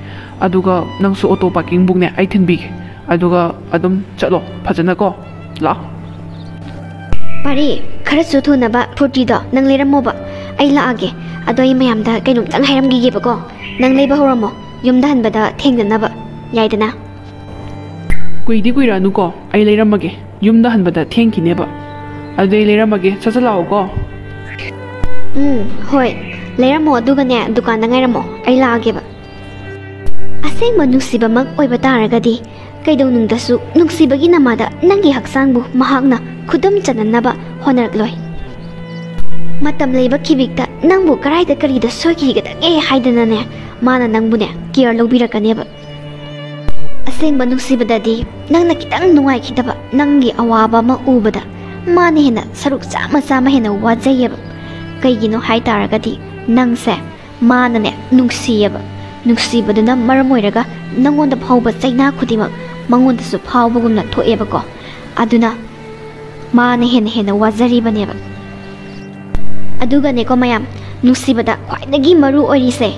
ꯑꯗꯨꯒ ꯅꯪꯁꯨ auto parking ꯕꯨꯛꯅꯦ ꯑꯩ ꯊꯤꯟꯕꯤꯒꯦ꯫ ꯑꯗꯨꯒ ꯑꯗꯨꯝ ꯆꯠꯂꯣ ꯐꯖꯅꯀꯣ꯫ ꯂꯥꯛꯑꯣ꯫ ꯄꯥꯔꯤ, ꯈꯔꯁꯨ ꯊꯨꯅꯕ ꯐꯨꯔꯇꯤꯗꯣ ꯅꯪ ꯂꯩꯔꯝꯃꯣꯕ꯫ ꯑꯩ ꯂꯥꯛꯑꯒꯦ꯫ ꯑꯗꯣ ꯑꯩ ꯃꯌꯥꯝꯗ ꯀꯩꯅꯣꯝꯇꯪ ꯍꯥꯏꯔꯝꯈꯤꯒꯦꯕꯀꯣ꯫ ꯅꯪ ꯂꯩꯕ ꯍꯧꯔꯝꯃꯣ, ꯌꯨꯝꯗ ꯍꯟꯕꯗ ꯊꯦꯡꯗꯅꯕ꯫ ꯌꯥꯏꯗꯅ? ꯀꯨꯏꯗꯤ ꯀꯨꯏꯔꯛꯑꯅꯨꯀꯣ, ꯑꯩ ꯂꯩꯔꯝꯃꯒꯦ꯫ ꯌꯨꯝꯗ ꯍꯟꯕꯗ ꯊꯦꯡꯈꯤꯅꯦꯕ꯫ ꯑꯗꯨꯗꯤ ꯑꯩ ꯂꯩꯔꯝꯃꯒꯦ, ꯁꯠ ꯁꯠ ꯂꯥꯛꯑꯣꯀꯣ꯫ ꯎꯝ, ꯍꯣꯏ꯫ ꯂꯩꯔꯝꯃꯣ, ꯑꯗꯨꯒꯅꯦ, ꯗꯨꯀꯥꯟꯗ ꯉꯥꯏꯔꯝꯃꯣ, ꯑꯩ ꯂꯥꯛꯑꯒꯦꯕ꯫ ꯑꯁꯦꯡꯕ ꯅꯨꯡꯁꯤꯕꯃꯛ ꯑꯣꯏꯕ ꯇꯥꯔꯒꯗꯤ, ꯀꯩꯗꯧꯅꯨꯡꯗꯁꯨ ꯅꯨꯡꯁꯤꯕꯒꯤ ꯅꯃꯥꯗ ꯅꯪꯒꯤ ꯍꯛꯆꯥꯡꯕꯨ ꯃꯍꯥꯛꯅ ꯈꯨꯗꯨꯝ ꯆꯟꯅꯅꯕ ꯍꯣꯠꯅꯔꯛꯂꯣꯏ꯫ ꯃꯇꯝ ꯂꯩꯕ ꯈꯤꯕꯤꯛꯇ ꯅꯪꯕꯨ ꯀꯔꯥꯏꯗ ꯀꯔꯤꯗ ꯁꯣꯏꯈꯤꯒꯗꯒꯦ ꯍꯥꯏꯗꯅꯅꯦ, ꯃꯥꯅ ꯅꯪꯕꯨꯅꯦ care ꯂꯧꯕꯤꯔꯛꯀꯅꯦꯕ꯫ ꯑꯁꯦꯡꯕ ꯅꯨꯡꯁꯤꯕꯗꯗꯤ ꯅꯪꯅ ꯈꯤꯇꯪ ꯅꯨꯡꯉꯥꯏꯈꯤꯗꯕ, ꯅꯪꯒꯤ ꯑꯋꯥꯕ ꯑꯃ ꯎꯕꯗ ꯃꯥꯅ ꯍꯦꯟꯅ ꯁꯔꯨꯛ ꯆꯥꯝꯃ ꯆꯥꯝꯃ ꯍꯦꯟꯅ ꯋꯥꯖꯩꯌꯦꯕ꯫ ꯀꯩꯒꯤꯅꯣ ꯍꯥꯏ ꯇꯥꯔꯒꯗꯤ, ꯅꯪꯁꯦ ꯃꯥꯅꯅꯦ ꯅꯨꯡꯁꯤꯌꯦꯕ꯫ ꯅꯨꯡꯁꯤꯕꯗꯨꯅ ꯃꯔꯝ ꯑꯣꯏꯔꯒ ꯅꯪꯉꯣꯟꯗ ꯐꯥꯎꯕ ꯆꯩꯅꯥ ꯈꯨꯗꯤꯡꯃꯛ ꯃꯉꯣꯟꯗꯁꯨ ꯐꯥꯎꯕꯒꯨꯝꯅ ꯊꯣꯛꯑꯦꯕꯀꯣ꯫ ꯑꯗꯨꯅ ꯃꯥꯅ ꯍꯦꯟꯅ ꯍꯦꯟꯅ ꯋꯥꯖꯔꯤꯕꯅꯦꯕ꯫ ꯑꯗꯨꯒꯅꯦꯀꯣ ꯃꯌꯥꯝ, ꯅꯨꯡꯁꯤꯕꯗ ꯈ꯭ꯋꯥꯏꯗꯒꯤ ꯃꯔꯨ ꯑꯣꯏꯔꯤꯁꯦ,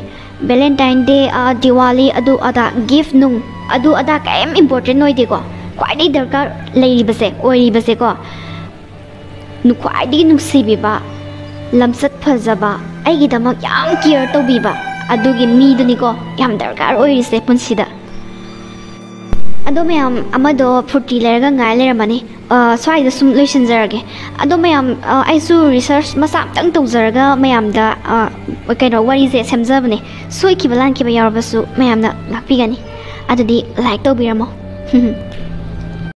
Valentine Day, ꯑ, Diwali, ꯑꯗꯨ ꯑꯗꯥ, gift ꯅꯨꯡ, ꯑꯗꯨ ꯑꯗꯥ ꯀꯔꯤꯝ important ꯑꯣꯏꯗꯦꯀꯣ꯫ ꯈ꯭ꯋꯥꯏꯗꯒꯤ ꯗꯔꯀꯥꯔ ꯂꯩꯔꯤꯕꯁꯦ, ꯑꯣꯏꯔꯤꯕꯁꯦꯀꯣ, ꯅꯨ-, ꯈ꯭ꯋꯥꯏꯗꯒꯤ ꯅꯨꯡꯁꯤꯕꯤꯕ, ꯂꯝꯆꯠ ꯐꯖꯕ, ꯑꯩꯒꯤꯗꯃꯛ ꯌꯥꯝ ꯀꯤꯌꯔ ꯇꯧꯕꯤꯕ ꯑꯗꯨꯒꯤ ꯃꯤꯗꯨꯅꯤꯀꯣ ꯌꯥꯝ ꯗꯔꯀꯥꯔ ꯑꯣꯏꯔꯤꯁꯦ ꯄꯨꯟꯁꯤꯗ꯫ ꯑꯗꯣ ꯃꯌꯥꯝ, ꯑꯃꯗꯣ ꯐꯨꯔꯇꯤ ꯂꯩꯔꯒ ꯉꯥꯏ ꯂꯩꯔꯝꯃꯅꯤ꯫ ꯑ, ꯁ꯭ꯋꯥꯏꯗ ꯁꯨꯝ ꯂꯣꯏꯁꯤꯟꯖꯔꯒꯦ꯫ ꯑꯗꯣ ꯃꯌꯥꯝ, ꯑ, ꯑꯩꯁꯨ ꯔꯤꯁꯔꯁ ꯃꯆꯥ ꯑꯝꯇꯪ ꯇꯧꯖꯔꯒ ꯃꯌꯥꯝꯗ, ꯑ, ꯀꯩꯅꯣ, ꯋꯥꯔꯤꯁꯦ ꯁꯦꯝꯖꯕꯅꯦ꯫ ꯁꯣꯏꯈꯤꯕ ꯂꯥꯟꯈꯤꯕ ꯌꯥꯎꯔꯕꯁꯨ ꯃꯌꯥꯝꯅ ꯉꯥꯛꯄꯤꯒꯅꯤ꯫ ꯑꯗꯨꯗꯤ ꯂꯥꯏꯛ ꯇꯧꯕꯤꯔꯝꯃꯣ꯫